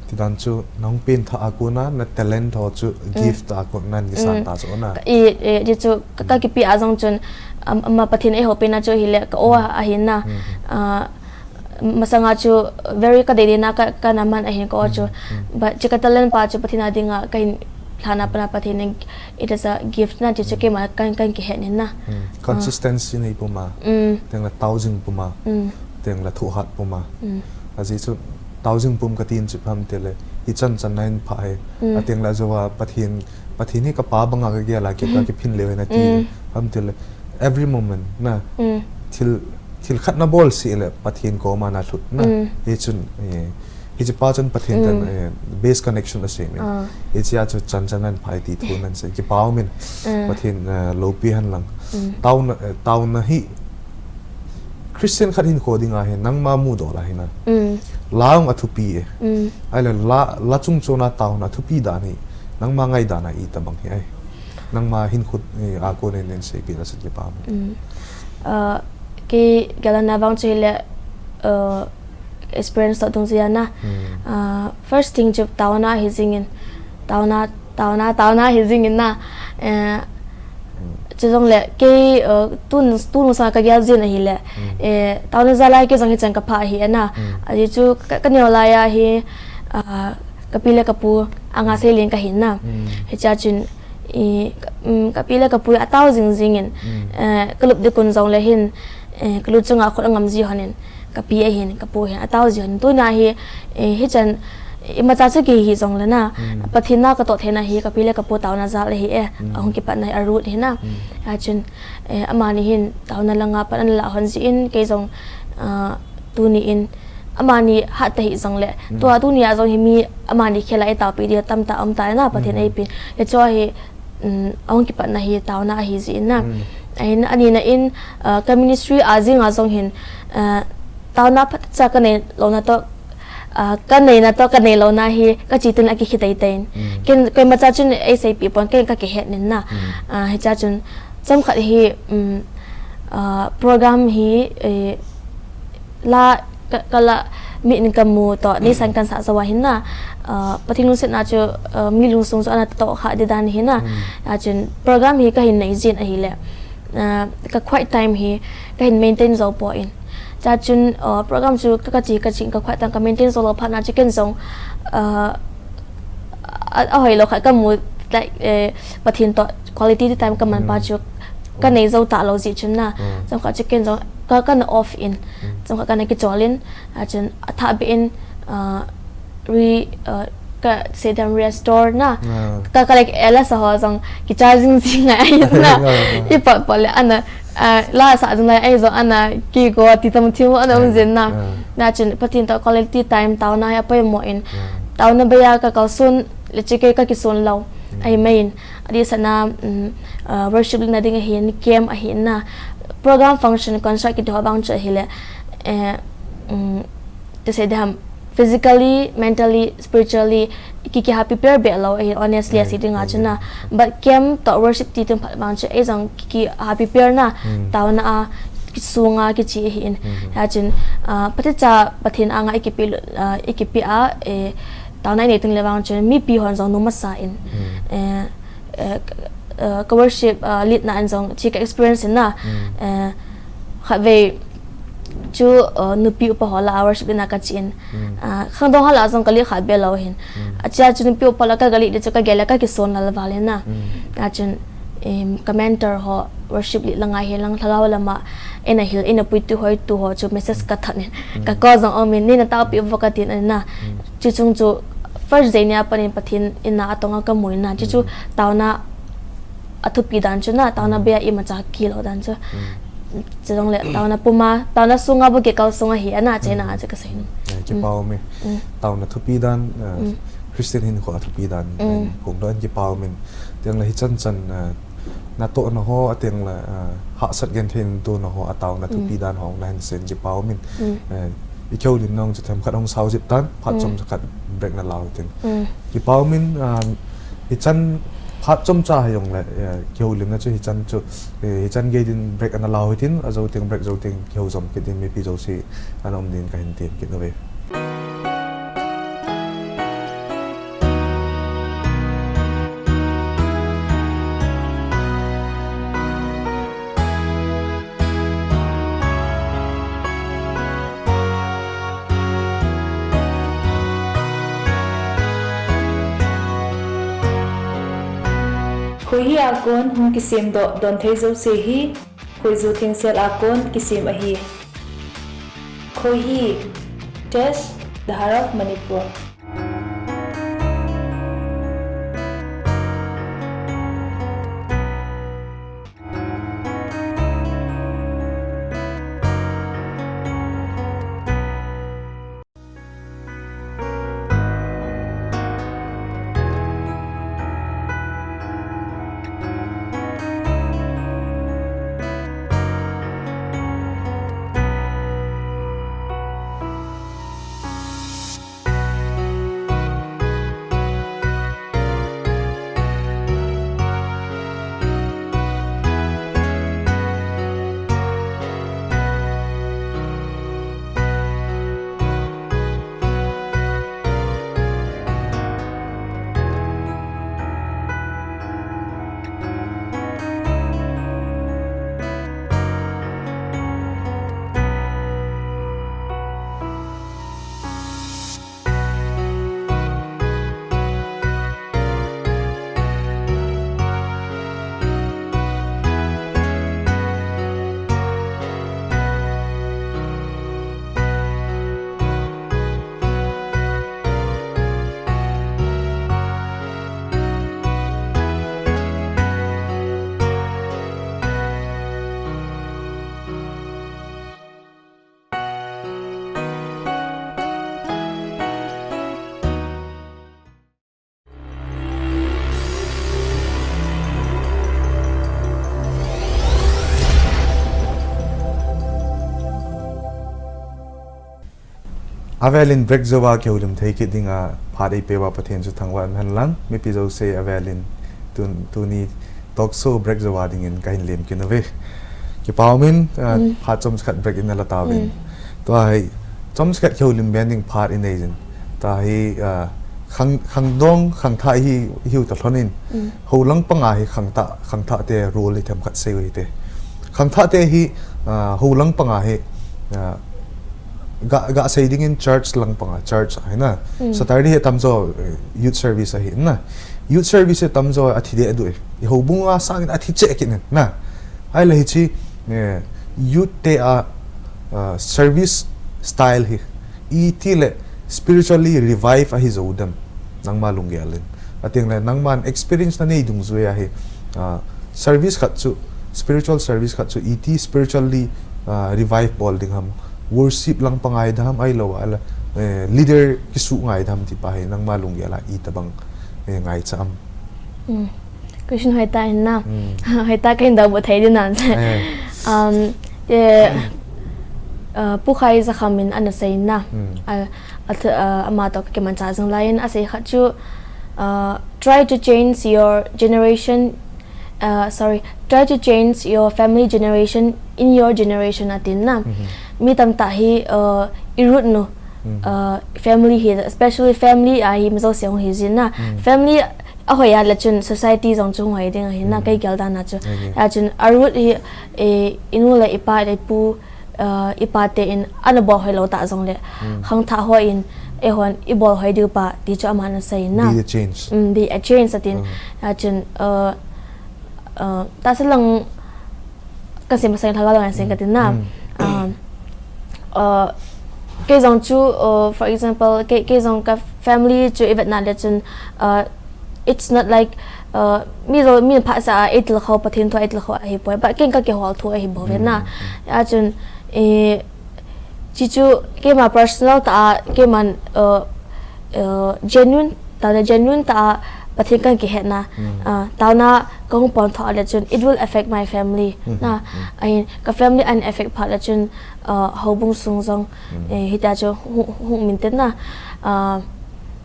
Ti dan chu nahung pengthah a kona na talent ho chu Mm. gift a kon nan kisan Mm. ta chu na. Ka i, e, ti chu ka, ka kipe a jong chun, am, ama Pathen eiho pena chu hile ka o Mm. ahi na. Mm-hmm. Ah, Masanga chu very ka dei dei na ka, ka na man ahin ka o chu. Mm, mm. But chu ka talent pa chu Pathen a dinga ka hin lhana pana Pathen in it is a gift na chu chu Mm. keima kan, kan kihet nin na. Mm. Ah. Consistency nei puma. Mm. Teng la taujing puma. Mm. Teng la thohhat puma. Mm. Ajeh chu taujing pum ka tin chu pam te le. Hichan chan na hin pha he. Mm. A teng la jou a Pathen, Pathen hi ka pa banga ka gel a ki, ka Mm. kiphin leu hin ati. Mm. Pam te le. Every moment na. Mm. Thil Thil khat na bol seh le Pathen koma na lhut na. Mm. Hichun, eh, hiche pa chun Pathen Mm. ten, eh, base connection asem e. Ah. Hichea chu chan chan nan phai ti thu nan sei. Kipa um in Mm. Pathen, eh, loupi hen lang. Mm. Taona, eh, taona hi Christian khat hinkho dinga hi nangma mudoh la hi na. Mm. La jong athupi e. Mm. Ahile la, la chung chon a taona athupi dan hi nangma ngaidan a itabang hi ai. Nangma hinkho, eh, a kon in nen seipi la sat kipa um. Mm. Ah, Kei gel na vang chu hile, uh, experience toh dungjuia na. Hmm. Uh, first thing chu taona hi jingin, taona, taona, taona hi jingin na. Eh, Hmm. Chujongle kei, uh, tun, tun sang ka gel jin ahile. Hmm. Eh, taona jal a kei jong hichan ka pha ahi na. Hmm. Ajeh chu ka, ka neo lai a hi, uh, ka pi le ka pu anga Hmm. sei leng ka hin na. Hmm. Hichea chun I, ka, um, ka pi le ka pu atao jing jingin, Mm. eh, ka lup ding un jongle hin, eh, ka lu chunga khut angam ji honin, ka pi ahin, ka pu hin, atao ji honin. Tuna hi, eh, hichan, imacha chu kei hi jongle na, Mm. Pathen na ka toh theina hi, ka pi le ka pu taona jal ahi e, Mm. ahung kipatna hi a root hi na. Mm. Achun, eh, amani hin taona langa pan ana la hon jin, kei jong, ah, tuni in, Amani hat ta hi jongle. Mm. Tua tuni a jong hi mi amani khel a i taopi dia tamtah um ta na Pathen Mm. ei pin. Hichea hi, mm, ahung kipatna hi taona ahi jin na. Mm. Ahin, ani na in, ah, ka ministry a jing a jong hin, ah, taona phatcha ka nei louna toh, ah, ka neina toh, ka nei louna hi, ka chi tin a kikhe tei tei in. Mm. Ken, koimacha chun ei seipi pon, ken ka kihet nin na. Mm. Ah, hichea chun, chomkhat hi, mm, ah, program hi, eh, la ka, ka la mi in ka mu toh, ni san kan sa sa wa hin na, ah, Pathen lungsetna chu, ah, mi lungsung chu ana toh kha di dan hi na. Mm. Achun program hi ka hin nei jin ahile, ah, ka quiet time hi ka hin maintain jou poi. Chachun, ah, program chu ka, ka chi, ka chi, ka quiet time ka maintain jou lou phat na chu ken jong, ah, a, a hoilou khat ka mu, like, eh, Pathen toh quality time ka man pa Mm. chu ka nei jou ta lou jeh chun na. Mm. Chomkhat chu ken jong ka, ka na off in. Mm. Chomkhat ka na kichol in, achun athah beh in, ah, re, ah, ka sei dem restore na. Ah. Ka, ka like, ela sa ho jong kicharging jing ngai na. Ah, ah. Hi pa, pa le ana, ah, la sa jing lai ei jong ana kigo ti tam thim ana um Ah, jin na. ah. Na chun Pathen toh quality time taona hi apoimo in. Ah. Taona beiya ka kalson le chu kei ka kison lou. Mm. Ahi mai in. Adeh sehna, mm, ah, worship leadna ding ahin, camp ahin na. Program, function, concert kiti ho vang chu ahile, eh, mm, to say them physically, mentally, spiritually, ki, ki happy prepare beh lou ahin, honestly, Mm, asei ding a chu na. mm. But camp toh worship ti tum phat vang chu, ei jong ki, ki happy prepare na, Mm. taona a, kisunga, kichi ahin. Mm. Achun, ah, Pathen cha, Pathen anga i kipe, ah, i kipe a, eh, Taona inei teng le vang chun mipi hon jong nom asa in. Eh, eh, eh, ka worship, ah, lead na in jong chi ka experience in na. Eh, khatvei chu, ah, nupi upa ho lah a worship lead na ka chi in. Ah, khangdong ho lah a jong ka lead kha be lou hin. Achia chu nupi upa lah a ka, ka lead chu ka gel a ka kison lal val in na. Achun, em, ka mentor ho worship lead lang a hi lang lhagao lam a eina hil, eina puitu hoitu ho chu message ka that in. Ka call jong um in, nei na taopi uvo ka tin a na. Chu chung chu first day nia pat in Pathen in na atong a ka mu in na. Chu chu taona a thupi dan chu na, taona bei a imacha kihil dan chu. Chu jong le taona puma, taona sunga bu kikal sunga hi a na, chena a chu ka sei nom. Eh, kipa um e. Taona thupi dan, eh, Christian hinkho a thupi dan, eh, phongdoh in kipa um in. Tiang le hichan chan, eh, natohna ho, atiang le, eh, hahsat genthei natohna ho, a taona thupi dan ho, na hin sei in kipa um in. Eh, i kihoulimna chu themkhat hung sao jep tan, phat chomkhat break na lau hitin. Kipa um in, ah, hichan phat chomcha hi jong le, eh, kihoulimna chu hichan chu, eh, hichan gei din break ana lau hitin, ajou teng break jou teng kihou jom kit din mipi jouse ana um din ka hin tem kit uve. Khoihi a kon hung kisemdoh donthei jouse hi, khoiju thengsel a kon kisem ahi. Khoihi, Tesh, Dhara of Manipur. Avelin break jouva kihoulim thei kit dinga phat eipeuva Pathen chu thangvah in hen lang, mipi jouse avelin tun, tuni talk show break jouva dingin kahin lem kit uve. Kipa um in, ah, phat chomkhat break in nala tauvin. Tua hi chomkhat kihoulim ben ding phat inei jin. Tua hi, ah, khang, khangdong, khangthah hi, hiu ta lhon in. Houlang panga hi khangthah, khangthah te role hi themkhat sei u hite. Khangthah te hi, ah, houlang panga hi, ah, ga, ga sei dingin church lang panga, church hi na. Saturday hi tamjo, eh, youth service ahi na. Youth service hi tamjo athi deh duh e. I houbung a sangin athi cheh kit in na. Ahile hiche, eh, youth te a, ah, service style hi iti le spiritually revive ahi jou dem, nangma lunggel in. Ateng le nangman experience nanei dungjui ahi, ah, service khat chu, spiritual service khat chu iti spiritually, ah, revive bol ding ham, worship lang panga hi dem ahilou le, eh, leader kisuh ngai dem ti pa hi nangma lunggel a itobang, eh, ngaicha am. Question hoitah in na. Hoitah kahin dong bu thei din nan. Eh. Um, eh, uh, Pu Khai Zakham in ana sei na. A, a, uh, ama toh kimanchah jing lai in asei khat chu, uh, try to change your generation, uh, sorry, try to change your family generation in your generation atin na. Mi tamtah hi, uh, i root nu, uh, family hi, especially family a hi mi jouse hung hi jin na. Family ahoi a le chun society jong chu hung hoi ding ahi na, kei gel dan a chu. Ahi. A chun a root hi, eh, i nu le i pa le i pu, uh, i pa te in ana bol hoi lou ta jong le, khangthah ho in, eihon i bol hoi diu pa ti chu aman asei na. Be the change. Mm, be a change atin. A chun, uh, uh, tahsa lang ka sim sang lhagao lang seng ka tin na. Um, uh, kei jong chu, uh, for example, kei, kei jong ka family chu i vet na le chun, uh, it's not like, uh, mi jong, mi pha sa a eitil kho, Pathen thu eitil kho ahi poi, but kei ka kihol thu ahi bou ve na. A chun, eh, chi chu keima personal ta a, keiman, uh, uh, genuine ta, genuine ta a Pathen kan kihet na. Uh, taona ka hung pon tho a le chun, it will affect my family. Na, ahin, ka family an affect pha le chun, uh, houbung sung jong, eh, hita chu hung, hung min ten na. Uh,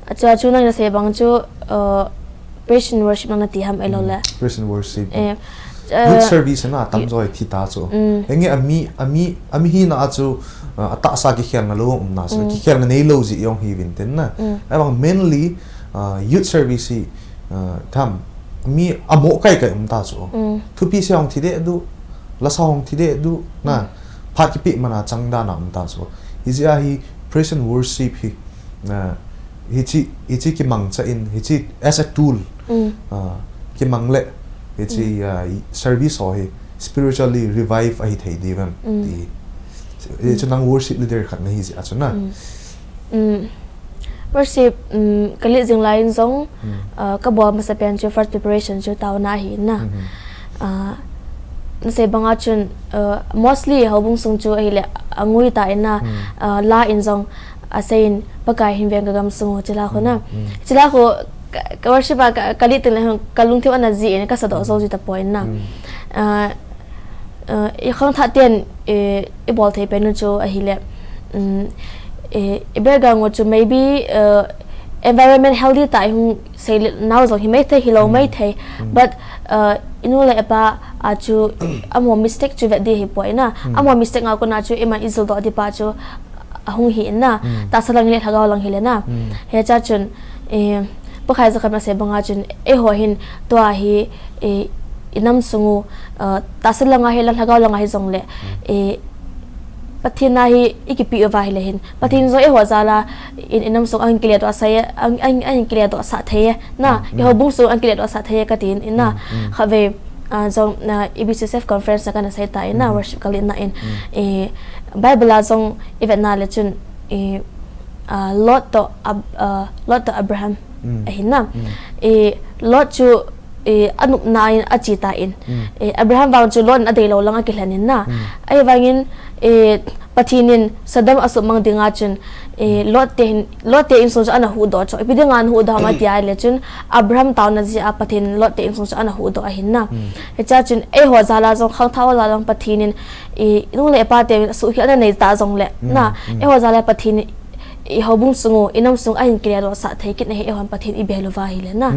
a chu, a chu nang na sei bang chu, uh, praise and worship nang na ti ham elo le. Praise and worship. Eh, Youth service na tam joi thi ta chu. Enge ami, ami, ami hi na a chu, uh, a tahsa kikhelna lou um na chu. Kikhelna nei lou ji jong hi vin ten na. Abang mainly, uh, youth service hi, uh, tham mi amo kai kai um ta chu. Thupi se hong thi de du, lasa hong thi de du, na. Phat kipe mana chang dan a um ta chu. Hi ji a hi praise and worship hi. Na, hichi, hichi kimang cha in, hichi as a tool. Ah, kimang le, hichi, ah, i-, service ho hi spiritually revive ahi thei di vem. Ti. Hichu nang worship leader khat na hi ji a chu na. Worship, um, ka lead jing lai in jong, ah, ka bol masa pen chu first preparation chu taona ahi na. Ah, na sei bang a chun, ah, mostly houbung sung chu ahile angui ta in na, ah, la in jong, asei in Pakai hin veng ka gam sung u chila khu na. Chila khu ka, ka worship a ka, ka lead teng le hung ka lungthim ana ji in ka sa doh jou ji ta poi na. Ah, ah, i khangthah ten, eh, i bol thei pen u chu ahile, um, eh, i background u chu maybe, eh, environment healthy ta i hung sei le nau jong hi mai thei, hi lou mai thei. But, uh, i nu le i pa a chu amo mistake chu vet di hi poi na. Amo mistake nga kona chu iman i jil doh di pa chu ahung hi in na. Tahsa lang hile lhagao lang hile na. Hiche a chun, eh, Pakai jakhat ma sei bang a chun, eiho hin tua hi, eh, i nam sung u, uh, tahsa lang a hile lhagao lang a hi jong le, eh, Pathen a hi i kipe uva hile hin, Pathen jong eiho jal a in, i nam sung a hin kile doh sa e, a, a, a hin kile doh sa thei e, na, i houbung sung a hin kile doh sa thei e ka tin, in na, khatvei, ah, jong, na, E B C C F conference na kana sei ta in na, worship ka lead na in, eh, Bible a jong i vet na le chun, eh, ah, Lot to Ab-, ah, Lot to Abraham ahi na. Eh, Lot chu, eh, anupna in ache ta in. Eh, Abraham vang chu Lot in adei lou lang a kilhen in na. Ahivangin, eh, Pathen in Sodom asuhmang ding a chun, eh, Lot te hin, Lot te insung chu ana huhdoh chu. Ipi ding a ana huhdoh ham ati a le chun, Abraham taona jeh a Pathen in Lot te insung chu ana huhdoh ahi na. Hiche a chun, eiho jal a jong, khangthah ho jal a jong Pathen in, eh, i nu le i pa te suhkhel na nei ta jong le, na, eiho jal a Pathen in, i houbung sung u, i nam sung a hin kile doh sa thei kit na hi, eihon Pathen i bel uva hile na.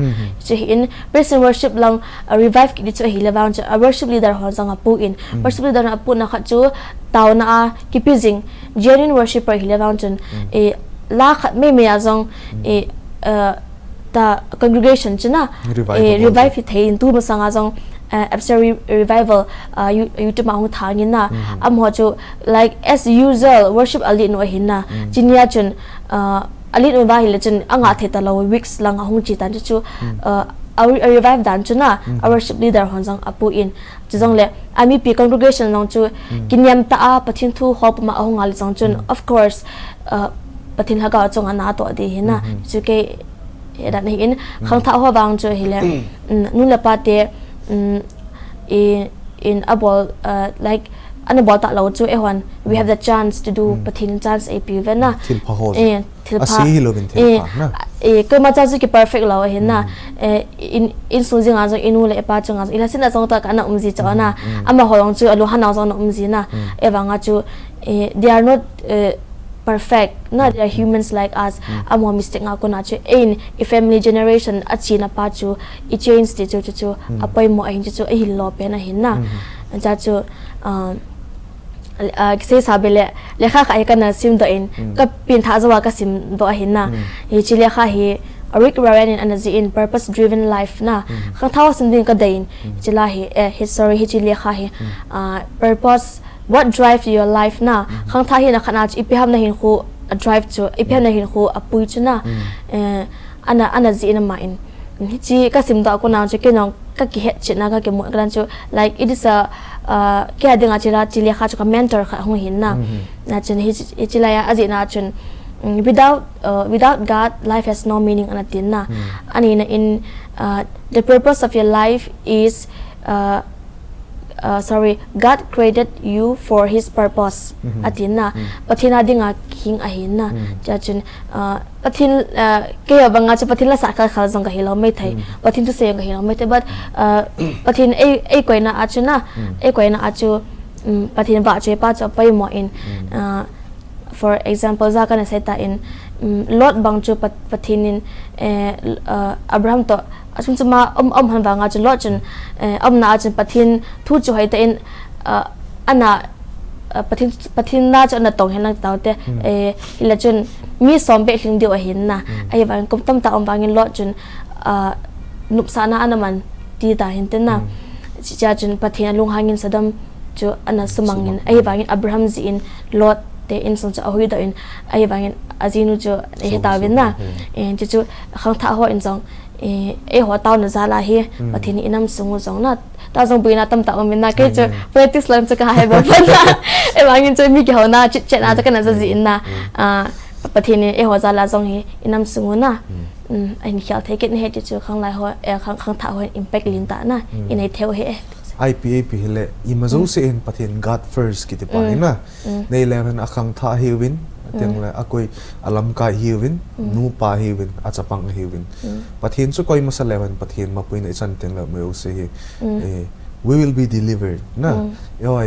Chu hi in, praise and worship lang, uh, revive kit di chu ahile vang chu, a worship leader hon jong apu in, worship leader hon apu na khat chu, taona a kipe jing, genuine worshipper hile vang chun, eh, la khat mei mei a jong, eh, uh, ta congregation chu na, eh, revive hi thei in tu masang a jong, eh, Absa Re-, Revival, ah, You-, YouTube a hung thang in na. Amaho chu, like, as usual, worship a lead nu ahi na. Chuni a chun, ah, a lead nu va hile chun, anga thei ta lou, weeks lang ahung che tan chu chu, ah, a re-, a revive dan chu na, a worship leader hon jong apu in. Chu jong le, a mipi congregation jong chu, kiniam ta a, Pathen thu hol puma ahung a le jong chun, of course, ah, Pathen lhagao chunga natoh di hi na. Chu kei, He dan ahin, khangthah ho vang chu ahile, mm, nu le pa te, mm, i, in abol, uh, like, ana bol talou chu eihon, we have the chance to do, Pathen in chance eipe uve na. Thilpha ho. Eh, thilpha. Ase hilouvin thilpha na. Eh, koima cha chu ki perfect lou ahi na. Eh, in, insung jing a jong, inu le ipa chunga jong, ilhasetna jong tah khat ana um ji chu na. Amaho jong chu alunghang nau jong ana um ji na. Ahivanga chu, eh, they are not, eh, perfect na, they are humans like us. Amaho mistake nga kona chu, eiin, i family generation a china pa chu, i change ti chu, chu, chu, apoimo ahin chu, chu, ahil lou pen ahin na. Acha chu, um, Ah, kisei sa bile, lekha khat hi kana simdoh in, mm, ka pengthah jouva ka simdoh ahin na. Mm. Hiche lekha hi, Rick Warren in ana jih in Purpose Driven Life na. Mm. Khangthah ho sim ding kadei in, mm, hiche la hi, eh, hi, sorry, hiche lekha hi, mm, ah, Purpose, What Drive Your Life na. Mm. Khangthah hi na khat na chu, ipi ham na hinkho a drive chu, ipi ham na, mm, hinkho a pui chu na. Mm. Eh, ana, ana jih in ama in. Hiche ka simdoh a kona chu kei jong ka kihet chet na ka kimu kit dan chu, like, it is a, uh, kei a dinga hiche la, hiche lekha chu ka mentor khat hung hin na. Mhm. Na chun hi, hiche la a, ajih na chun, mm, without, uh, without God, life has no meaning ana tin na. Mhm. Ani na in, uh, the purpose of your life is, uh, uh, sorry, God created you for his purpose, mhm, atin na. Mhm. Pathen a dinga hing ahin na. Mhm. Hiche a chun, uh, Pathen, uh, kei a banga chu Pathen la sah khel khel jong ka hilou maithei. Mm. Pathen thusei jong ka hilou maithei. But, uh, Pathen ei, ei koina a chu na, mm, ei koina a chu, um, Pathen vahchoi pa chu apoimo in, mm, uh, for example, ja kana sei ta in, um, Lot bang chu Pat-, Pathen in, eh, uh, Abraham toh, asung chuma um, um han vanga chu Lot chun, eh, umna a chun Pathen thu chu hoi ta in, uh, ana, uh, Pathen, Pathen na chu ana tong hen lang tao te, hmm, eh, hila chun mi som beh lhing diu ahin na. Hmm. Ahivangin kum tamtah um vangin Lot chun, uh, nopsahna ana man ti ta hin te na. Hmm. Hiche a chun Pathen alunghang in Sodom chu ana sumang in. Sumang. Ahivangin Abraham jih in Lot te insung chu ahuhdoh in. Ahivangin ajinu chu ahe tauvin na. Sum, sum, hmm. Eh, chuchu khangthah ho in jong, eh, eiho taona jal a hi, hmm, Pathen in inam sung u jong na. Ta jong buina tamtah um in na, kei chu, hmm, politics lang chu ka hai ba pon na. Ahivangin chu mi kihouna, chit chat na chu kana ja jih in na. Hmm. Ah, Pathen in eiho jal a jong hi inam sung u na. Hmm. Hmm, ahin khel thei kit na hi ti chu khanglai ho, eh, khang, khangthah ho impact lentah na. Hmm. Inei thei u hi e. Ipi, ipi hile, ima, hmm, jouse in Pathen God first kiti pa hi na. Hmm. Nei leu hen akhangthah hiuvin, ateng, mm, le akoi alamkai hiuvin, mm, nupa hiuvin, achapang hiuvin. Mm. Pathen chu koi masa leu hen Pathen mapuina ichan teng le majouse hi, mm, eh, we will be delivered na. Mm. Eiho,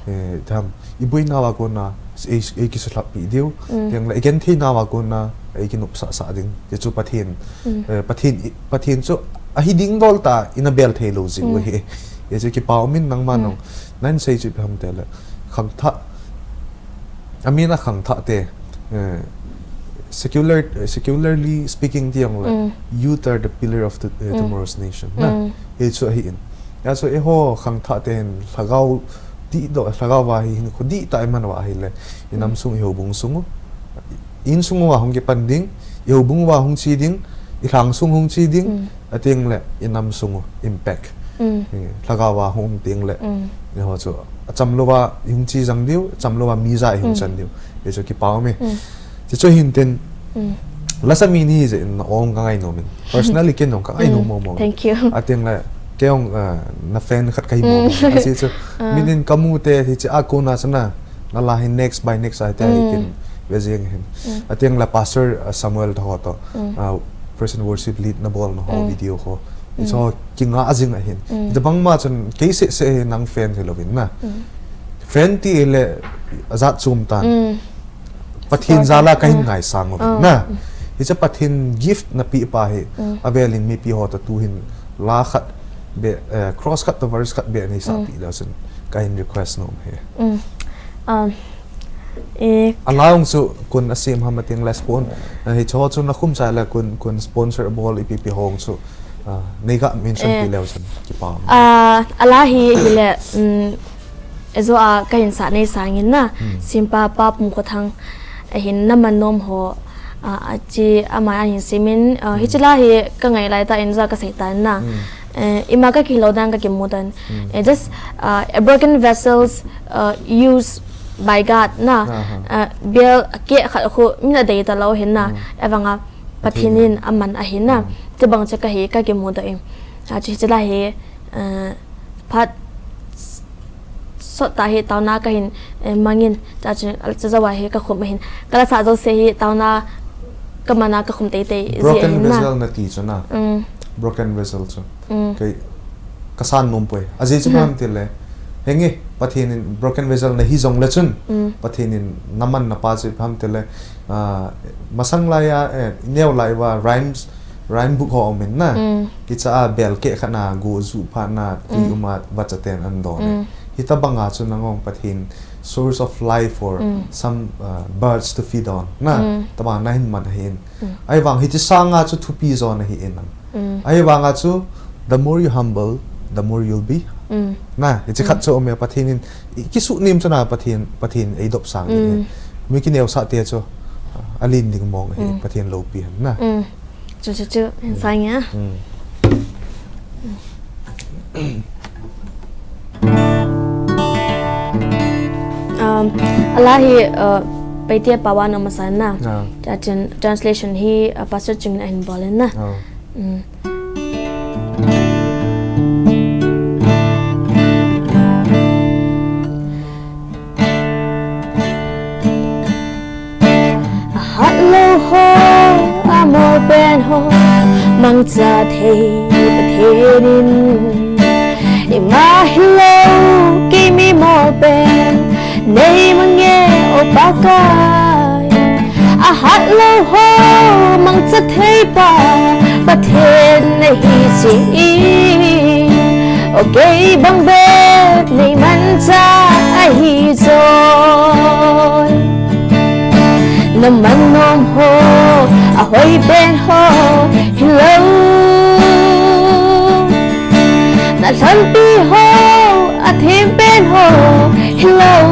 eh, tham, iboinau a kona ei, eikisuhlhap pi diu. Mm. Teng le igentheinau a kona eikinopsah sah ding. Hichu Pathen, mm, eh, Pathen i, Pathen chu ahi ding dol tah a ina bel thei lou jeh u, mm, hi. Hichu kipa um in nangma, mm, nang, nahin sei chu ipi ham tile. Khangthah, amin a khangthah te, eh, secular, eh, secularly speaking ti jong le, mm, youth are the pillar of the, eh, mm, tomorrow's nation. Na, mm, hichu ahi in. Hijeh chun eiho khangthah te hin lhagao dihdoh, lhagao va hi hinkho dihtah iman uva ahile, inam, mm, sung, ihoubung sung u, insung uva hung kipan ding, ihoubung uva hung che ding, ilhang sung hung che ding, mm. Ateng le, inam sung u impact. Mm. Eh, lhagao va hung um teng le, mm, eiho chu acham louva ihung che jang diu, acham louva mi ja ihung, mm, chan diu. Hichu kipa um e. Mm. Chuchu hin tin, mm, lasa mi nahi jeh in na ong ka ngai nom in. Personally, ken jong ka ngai nom, mm, mo mo. Thank you. Ateng le, kei jong, ah, na fan khat kahi mo mo. Mm. Ajeh chu, ah, min in kamu te, hiche a kona chu na, nala hi next by next a hita hi, mm, kin ve jeng hin. Mm. Ateng le Pastor, uh, Samuel te ho toh, mm, uh, praise and worship lead na bolna ho, mm, video ho. Mm. Hiche ho kinga jing ahin. Mm. Hitabang ma chun kei seh seh hi nang fan hilouvin na. Mm. Fan tile ajat chom tan. Mm. Pathen jal a kahin, mm, ngaisang uvin, ah, na. Mm. Hiche Pathen gift napeh pa hi, mm, avel in mipi ho toh tuhin la khat beh, eh, cross khat toh verse khat beh nei sah, mm, peh leu chun kahin request nom e. Mm. Um, eh, alaung chu kon asem ham ateng le spon-, eh, hiche ho chu nakhum chai le kon, kon sponsor abol ipi ipi ho chu, ah, nei ga mention, eh, peh leu chun kipa. Ah, ala hi, hile, mm, Eiho a kahin sah nei sangin na, hmm, sempa Pa Pumkhothang, ahin naman nom ho, ah, achi ama ahin semin, ah, hmm, hiche la hi ka ngai lai tah in ja ka sei tan na. Hmm. Eh, ima ka kihilou dan ka kimu tan. Hmm. Eh, just, ah, a broken vessels, ah, used by God na. Aha. Ah, bel keh khat khu min adei talou hin na. Hmm. Avanga Pathen in aman ahi na. Hmm. Chubang chu ka hi ka kimu doh in. Ah, chu hiche la hi, ah, phat sot tah hi taona kahin, eh, mangin, chuche, chuche jouva hi kakhum ahin. Kala sah jouse hi taona kamana kakhum teitei jeh ahin na. Broken vessel nati chu na. Mm. Broken vessel chu. Mm. Kei kasan nom poi. Ajeh chu, mm, ipi ham tile. Henge, Pathen in broken vessel nahi jongle chun. Mm. Pathen in naman napa chu ipi ham tile. Ah, masang laiya, eh, neo lai uva rhymes, rhyme book ho um in na. Mm. Kicha a bel keh khat na, go ju phat na, tui, mm, um a vacha ten ana don e. Mm. Hitabanga chu nangong Pathen, source of life for some uh, birds to feed on. Na, taba na hin man ahin. Ahivang hichi sanga chu thupi jo na hi in. Ahivanga chu the more you humble, the more you'll be. Na, hichi khat chu ome Pathen in kisuh nim chu na Pathen Pathen ei dop sang ni. Mi kineo sa te chu alin ding mong hi Pathen lopi han na. Chu chu chu hin sang ya. Um, ala hi uh, Paite pawan na masan na. Ah. Translation hi uh, Pastor Chungin ahin bolin na. Ah. Mm. Ahat lou ho, amol pen ho, mangcha thei Pathen in. Ima hilou, keima mol pen, nei mang e o Pakai. Ahat lou ho, mangcha thei pa, Pathen nahi si. O kei bang bep nei mancha ahi joi. Na man nom ho, ahoi pen ho hilou. Na lhonpi ho, athem pen ho hilou.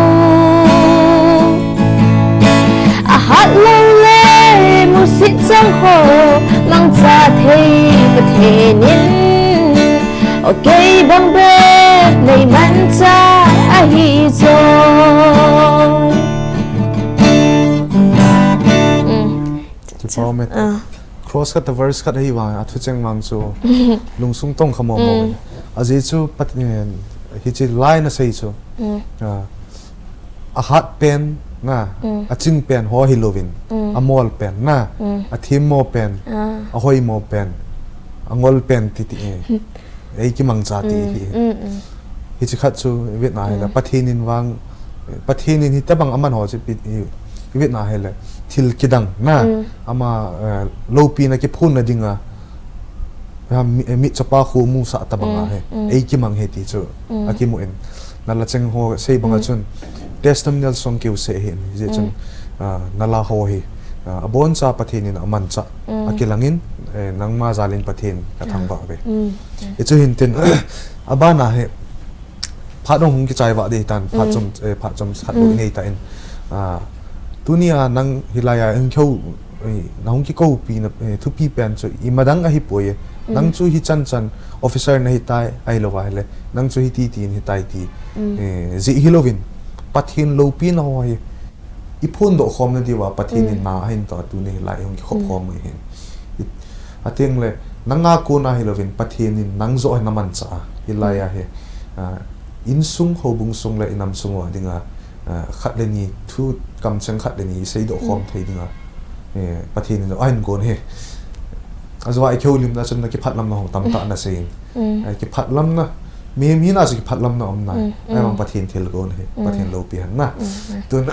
Ahat lou le musit chang ho, mangcha thei Pathen in. O kei bang bep nei mancha ahi joi. Kipa um e. Ah. Chorus khat, verse khat ahi vang, athu cheng vang chu lungsung tong kha mo mo. Mm. Ajeh chu pat, eh, hichi line asei chu. Mm. Ah, ahat pen na, mm, aching pen ho hilouvin, mm, amol pen na, mm, athim mo pen, ah, ahoi mo pen, angol pen titi, eh. Ei kimangcha ti, mm, hi. Mm, mm. Hichi khat chu i vet na hile, mm, Pathen in vang, Pathen in hitabang aman ho chu pi-, i, i vet na hile, thil kidang na, mm, ama, eh, loupina kiphonna dinga, ha, mi, eh, mitchapa khu musah tabang, mm, ahi. Mm. Ei kimang ahi ti chu, mm, akimu in. Nala cheng ho sei banga, mm, chun, testimonial song keu se ahin, hijeh chun, mm, ah, nala ho hi, ah, aboncha Pathen in amancha, mm, akilangin, eh, nangma jalin Pathen kathangvah uve. Mm. Hichu hintin, abana hi, phat hung kichai vah ding tan, phat, mm, chom, eh, phat chom khat, mm, bou inei tan. Ah, tunia nang hilaiya hung kihou, eh, nahung kikoupi na, eh, thupi pen chu imadang ahipoi. Mm. Nang chu hichan chan officer nahitai, ahilouva hile. Nang chu hiti tin hitai ti. Mm. Eh, jeh hilouvin, Pathen loupina ho hi iphondoh khom nadiuva Pathen in, mm, na ahin toh tuni hilai hung kikhop, mm, khom u ahin. I, ateng le, nanga kona hilouvin Pathen in nang joh hi namancha a. Hilaiya, mm, hi, ah, insung, houbung sung le inam sung uva dinga, ah, khat le ni, thu kamcheng khat le ni iseidoh, mm, khom thei dinga, eh, Pathen in ahin gon ahi. Ajeh chu ikihoulimna chun nakiphatlamna ho tamtah nasei in. Mm. Eh, kiphatlamna, mihem hina chu kiphatlamna um nai. Mm, mm. Ahivang Pathen thilgon ahi, mm, Pathen loupi ahin na. Mm, mm. Tun,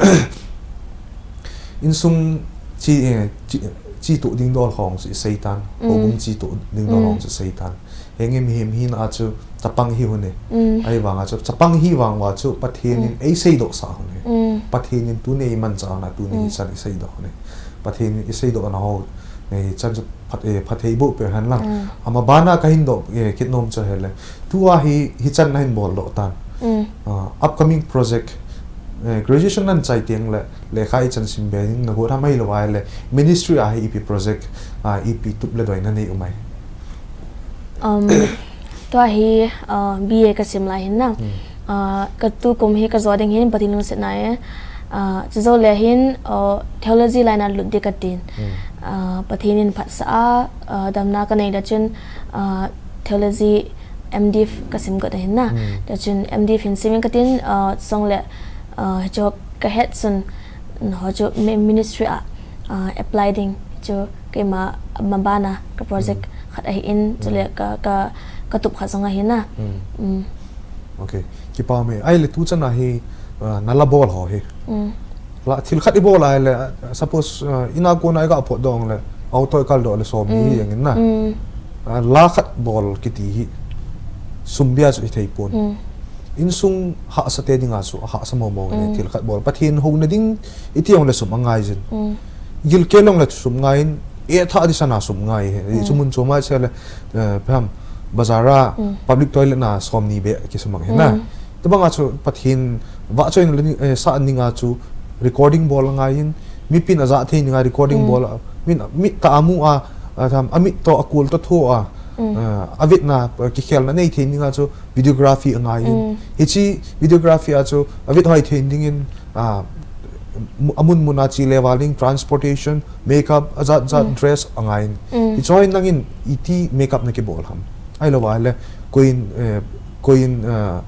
insung chi, eh, chi, chitoh dingdol ho chu isei tan, mm, houbung chitoh dingdol ho, mm, chu isei tan. Henge mihem hina chu chapang hi u ahi. Mm. Ahivanga chu, chapang hi vang uva chu Pathen in, mm, eiseidoh sah u ahi. Mm. Pathen in tuni eimancha na, tuni, mm, hichan iseidoh u ahi. Pathen in iseidoh na ho, eh, hichan chu phat, eh, phatthei boh peh hen lang. Mm. Ama bana kahin doh, eh, kit nom chu hile. Tua hi, hichan nahin boldoh tan. Mm. Ah, upcoming project, eh, graduation nang chai teng le, lekha ichan sim be ding nagot ham ahilouva le, ministry a hi ipi project, ah, ipi tup le doi nanei um ai. Um, tua hi, uh, B A kasim lai hin na. Hmm. Uh, katukum hi kajo ding hin Pathen lungsetna e. Uh, chujou le hin, uh, theology line a lut ding katin. Hmm. Uh, Pathen in phatsah a, uh, damna kanei le chun, uh, theology M.Div kasim got ahin na. Hmm. Tua chun M.Div hin simin katin, uh, chujong le, uh, hichu kahet chun, mm, hichu mi-, ministry a, uh, apply ding chu keima mabana ka project, hmm, khat ahin, chule, hmm, ka, ka, katup khat jong ahi na. Hmm. Mm. Okay. Kipa um e. Ahile tuchan a hi, uh, nala bol ho hi. Mm. La, thil khat ibol a ahile, uh, suppose, uh, ina kona iga potdoh le, auto ikaldoh le som hi, mm, hi jeng in na. Mm. Uh, la khat bol kiti hi sum bia chu ithei pon. Mm. Insung hahsa te dinga chu, hahsa momo nge thil khat bol. Pathen houna ding iti jongle sum angai jin. Gilkel jongle sum ngai in, e tha di sana sum ngai he. Chu mun chu mai se le, eh, pam, bazar a, public toilet na som ni be kisum ang he na. Tubanga chu Pathen vahchoina le ni, eh, sa an dinga chu recording bol angai in, mipin aja thei dinga recording bol a, min, mit ta amu a, a, tham, amit to akul to tho a, eh, avetna, eh, kikhelna nei thei dinga chu videography angai in. Hichi videography a chu avet hoi thei dingin, ah, mu-, amun mun a chi le val ding transportation, makeup, ajat jat dress angai in. Hichoi nangin iti makeup na kibol ham. Ahilou va le, koin, eh, koin, eh,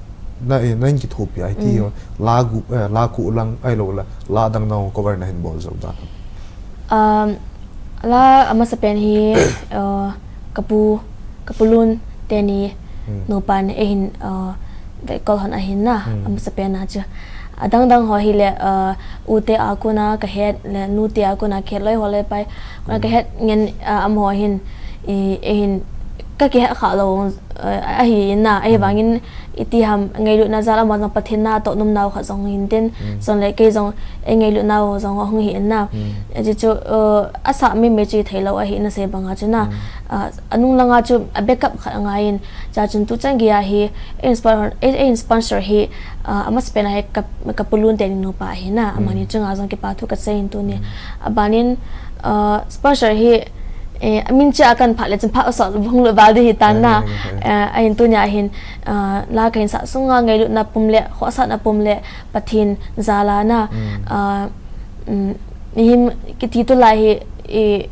na, eh, na in kithopi a, iti la gu, eh, la ku lang, ahilou le, la dang na cover na hin bol jou da. Um, la amasapen hi, uh, kapu, kapulun teni nupan eihin, uh, ve kol hon ahin na, amasapen a chu. Adang dang ho hi le, uh, u te a kuna kahet, le nu te a kuna kahet loi ho le pai, kuna kahet ngen, uh, am ho hin, i, eihin, ka kihet kha lou, uh, ahi na, ahi vangin, iti ham ngailutna jal a mo jong Pathen na toh nom nau khat jong hin tin, jong le kei jong ei ngailutna u jong hung hi in na. Aji chu, uh, asa mi me chi thei lou ahi na se banga chu na. Uh, anung langa chu a backup khat angai in. Cha chun tu chan gei a hi, ei sponsor, ei, ei sponsor hi, uh, amasapen a hi ka, kapulun teni nupa hi na. Amani chunga jong kipa thu kasei in tuni. Abanin, uh, sponsor hi, eh, amin cha kan pha le chun pha asol bung lu bal di hi tan na. Eh, ahin tunia hin, ah, la kahin sah sunga ngailutna pum le, khohsahna pum le, Pathen jal a na. Ah, mm, mihem kiti tulai hi, i,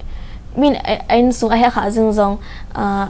min, a, a insung a hekha jing jong, ah,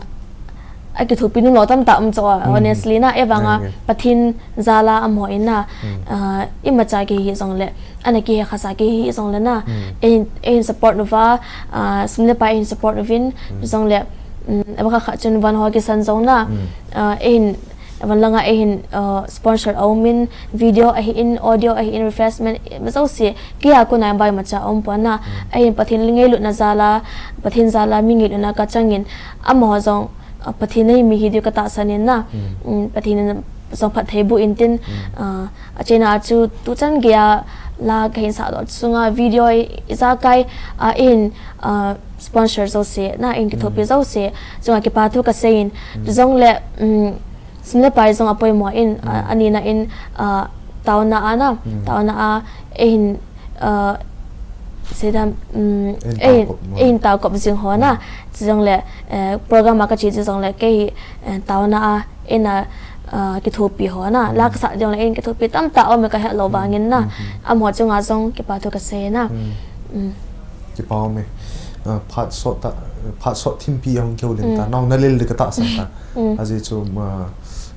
akithopi nom lou tamtah um chu, honestly na, e vanga Pathen jal a amaho in na, ah, imacha kihi jong le, ana kihe khasa kihi jong le na, eihin, eihin support uva, ah, sum le pai eihin support uvin, jong le, mm, abakha kha chun van ho kisan jong na, ah, eihin, van langa eihin, ah, sponsor a um in, video ahi in, audio ahi in, refreshment, eh, jouse, kei a kona bai macha um pon na, eihin Pathen ngailutna jal a, Pathen jal a mi ngailutna kachang in, amaho jong, ah, Pathen nei mi hi diu katahsan in na, mm, Pathen in jong phatthei boh in tin, ah, Achena chu tu chan gei a la kahin sah doh sunga video i, ijakai, ah, eihin, ah, sponsor jouse, na eihin kithopi jouse, chunga kipa thu kasei in, jong le, mm, sum le pai jong apoimo in, ah, anina in, ah, taona a na, taona a, eihin, ah, seidam, mm, eihin, eihin taokop jing ho na, chujong le, eh, program a kache chujong le, kei hi, eh, taona a, Eina, ah, kithopi ho na, la kasah ding le eina kithopi tamtah um e kahet lou vangin na. Amaho chunga jong kipa thu kasei na. Kipa um e. Ah, phat sot ta, phat sot thimpi a hung kihoulim ta. Nang na lel ding katahsan ta. Ajeh chu, ah,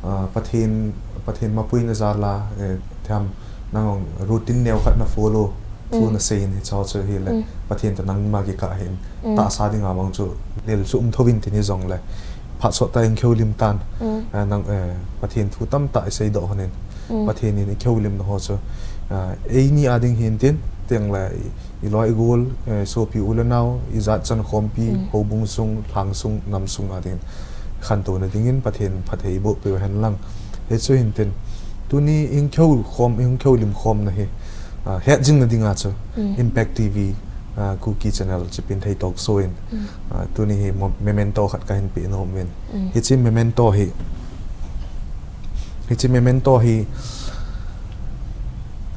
ah, Pathen, Pathen mapuina jal a, eh, thiam nang routine neo khat na follow. Thu nasei in hiche chu hile, Pathen toh nangma kikah hin, tahsa dinga vang chu, lel chu um thou vin tin hijongle, phat sot tah in kihoulim tan, eh, nang, eh, Pathen thu tamtah isei doh lhonin, Pathen in ikihoulimna ho chu, eh, eini a ding hin tin, tengle i, iloi igol, eh, sopi u le nao, ijat chankhompi, houbung sung, lhang sung, nam sung a ding, khantouna dingin Pathen phatthei eiboh peh u hen lang. Hichu hin tin, tuni in kihou khom, in kihoulim khomna hi, ah, het jingna dinga chu, Impact T V, ah, Kuki Channel Chipinthei Talk Show in, ah, tuni hi mo-, memento khat kahin pe nom in. Hiche memento hi, hiche memento hi,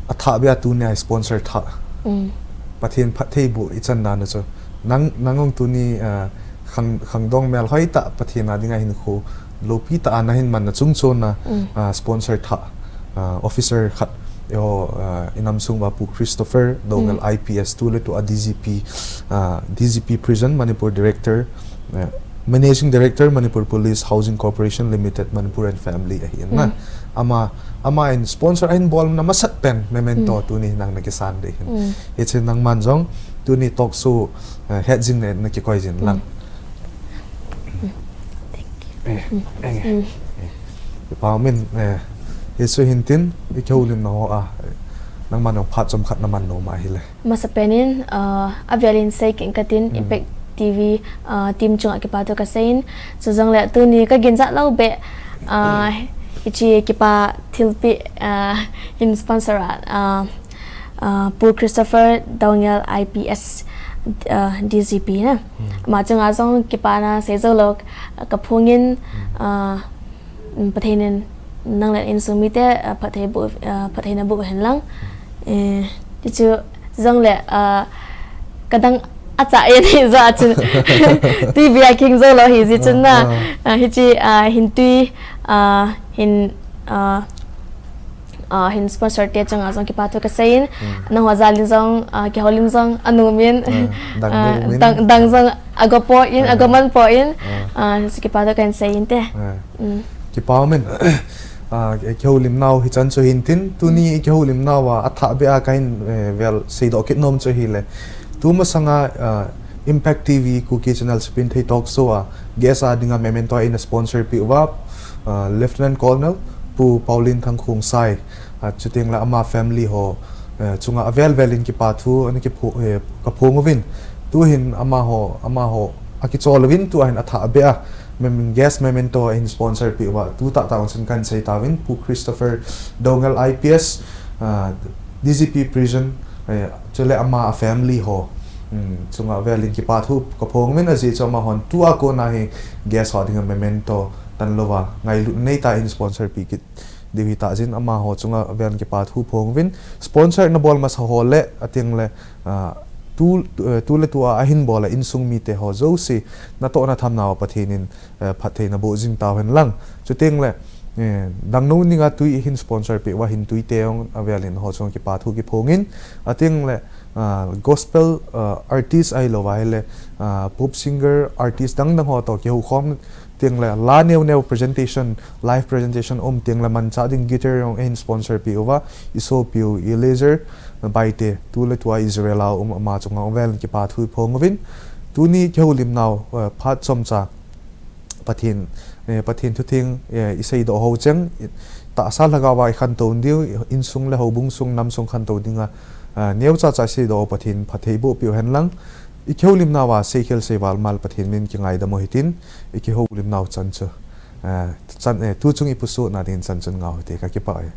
athah beh a tunia sponsor thah. Pathen phatthei boh ichan dan u chu. Nang, nang jong tuni, ah, khang, khangdong melhoi tah Pathen a dinga hinkho loupi tah a nahin manna chungchon a, ah, sponsor thah, ah, officer khat, eiho, ah, inam sung uva Pu Christopher Doungel I P S, tuletua D G P, ah, D G P Prison Manipur Director, ah, Managing Director Manipur Police Housing Corporation Limited Manipur and Family ahin na. Ama, ama in sponsor ahin bolna masat pen memento tuni nang nakisan ding hin. Hiche nangman jong tuni talk show, eh, het jing le nakikoi jin lang. Thank you. Eh, eh, eh. Kipa um in, eh, hichu hin tin, ikihoulimna ho a, eh, nangman jong phat chomkhat naman nom ahile. Masapen in, ah, avel in sei kit katin, Impact T V, ah, team chunga kipa thu kasei in, chujongle tuni kaginchat lou beh, ah, Hiche kipa thilpeh, ah, hin sponsor a, ah, ah, Pu Christopher Doungel I P S, ah, D G P na. Ama chunga jong kipana seijou lou kaphongin, ah, um, Pathen in nang le insung mite, ah, phatthei boh, ah, phattheina boh hen lang. Eh, hichu jongle, ah, kadang acha e ni jo a chun. Tui bia king jou lou hi ji chun na. Ah, ah. Ah, hiche, ah, hin tui, ah, hin, ah, ah, hin sponsor te chunga jong kipa thu kaseiyin. Hmm. Nangho jal in jong, ah, kihoulim jong anom in. Ah, dang ah, jong um in. Dang, dang jong ago poi in, ah, ago man poi in. Ah. Ah, hichu kipa thu kahin seiyin te. Ah. Hmm. Kipa um in. Ah, kihoulim nau hichan chu hin tin, tuni kihoulim nau a, athah beh a kahin, eh, vel seidoh kit nom chu ahile. Tumasanga, ah, Impact T V Kuki Channel Chapin Thei Talk Show a guest a dinga memento a eina sponsor peh uva, ah, Lieutenant Colonel Pu Paulin Thangkhongsai, ah, chuteng le ama family ho, eh, chunga avel vel in kipa thu ana kipho-, eh, kaphong uvin. Tuhin amaho, amaho akichol uvin, tua hin athah beh a mem-, guest memento a hin sponsor peh uva, tu tahtah a chun kahin sei tauvin, Pu Christopher Doungel I P S, ah, D G P Prison, eh, chule ama family ho, um, chunga vel in kipa thu kaphong uvin, ajeh chu amahon tua kona hi guest ho dinga memento tan louva ngailut neitah in sponsor peh kit diu hitah jeh in amaho chunga vel in kipa thu phong uvin, sponsor na bol masa ho le, ateng le, ah, tu, eh, tu le tua ahin bol a insung mite ho jouse natohna thamna uva Pathen in, eh, phattheina boh jing tau hen lang. Chuteng le, eh, dang nou ninga tui hin sponsor peh uva hin tui te jong avel in ho chunga kipa thu kiphong in, ateng le, ah, gospel, ah, artist ahilouva ahile, ah, pop singer artist dang dang ho toh kihoukhom teng le la neo neo presentation, live presentation um teng le manchah ding guitar jong ahin sponsor peh uva, isopiu Eliezer Baite, tu le tua Israel a um, ama chunga vel in kipa thu phong uvin. Tuni kihoulim nau, eh, phat chomcha Pathen, eh, Pathen thutheng, eh, iseidoh ho cheng, i, tahsa lhagao a ikhantou diu, insung le houbung sung, nam sung khantou dinga, eh, neocha cha iseidoh ho Pathen phatthei boh peh u hen lang. Ikihoulim nauva seikhel seival mal Pathen min kingaidam u hitin, ikihoulim nau chan chu, eh, chan, eh, tu chung ipusoh na dingin chan chun ngah u hite, kakipah e.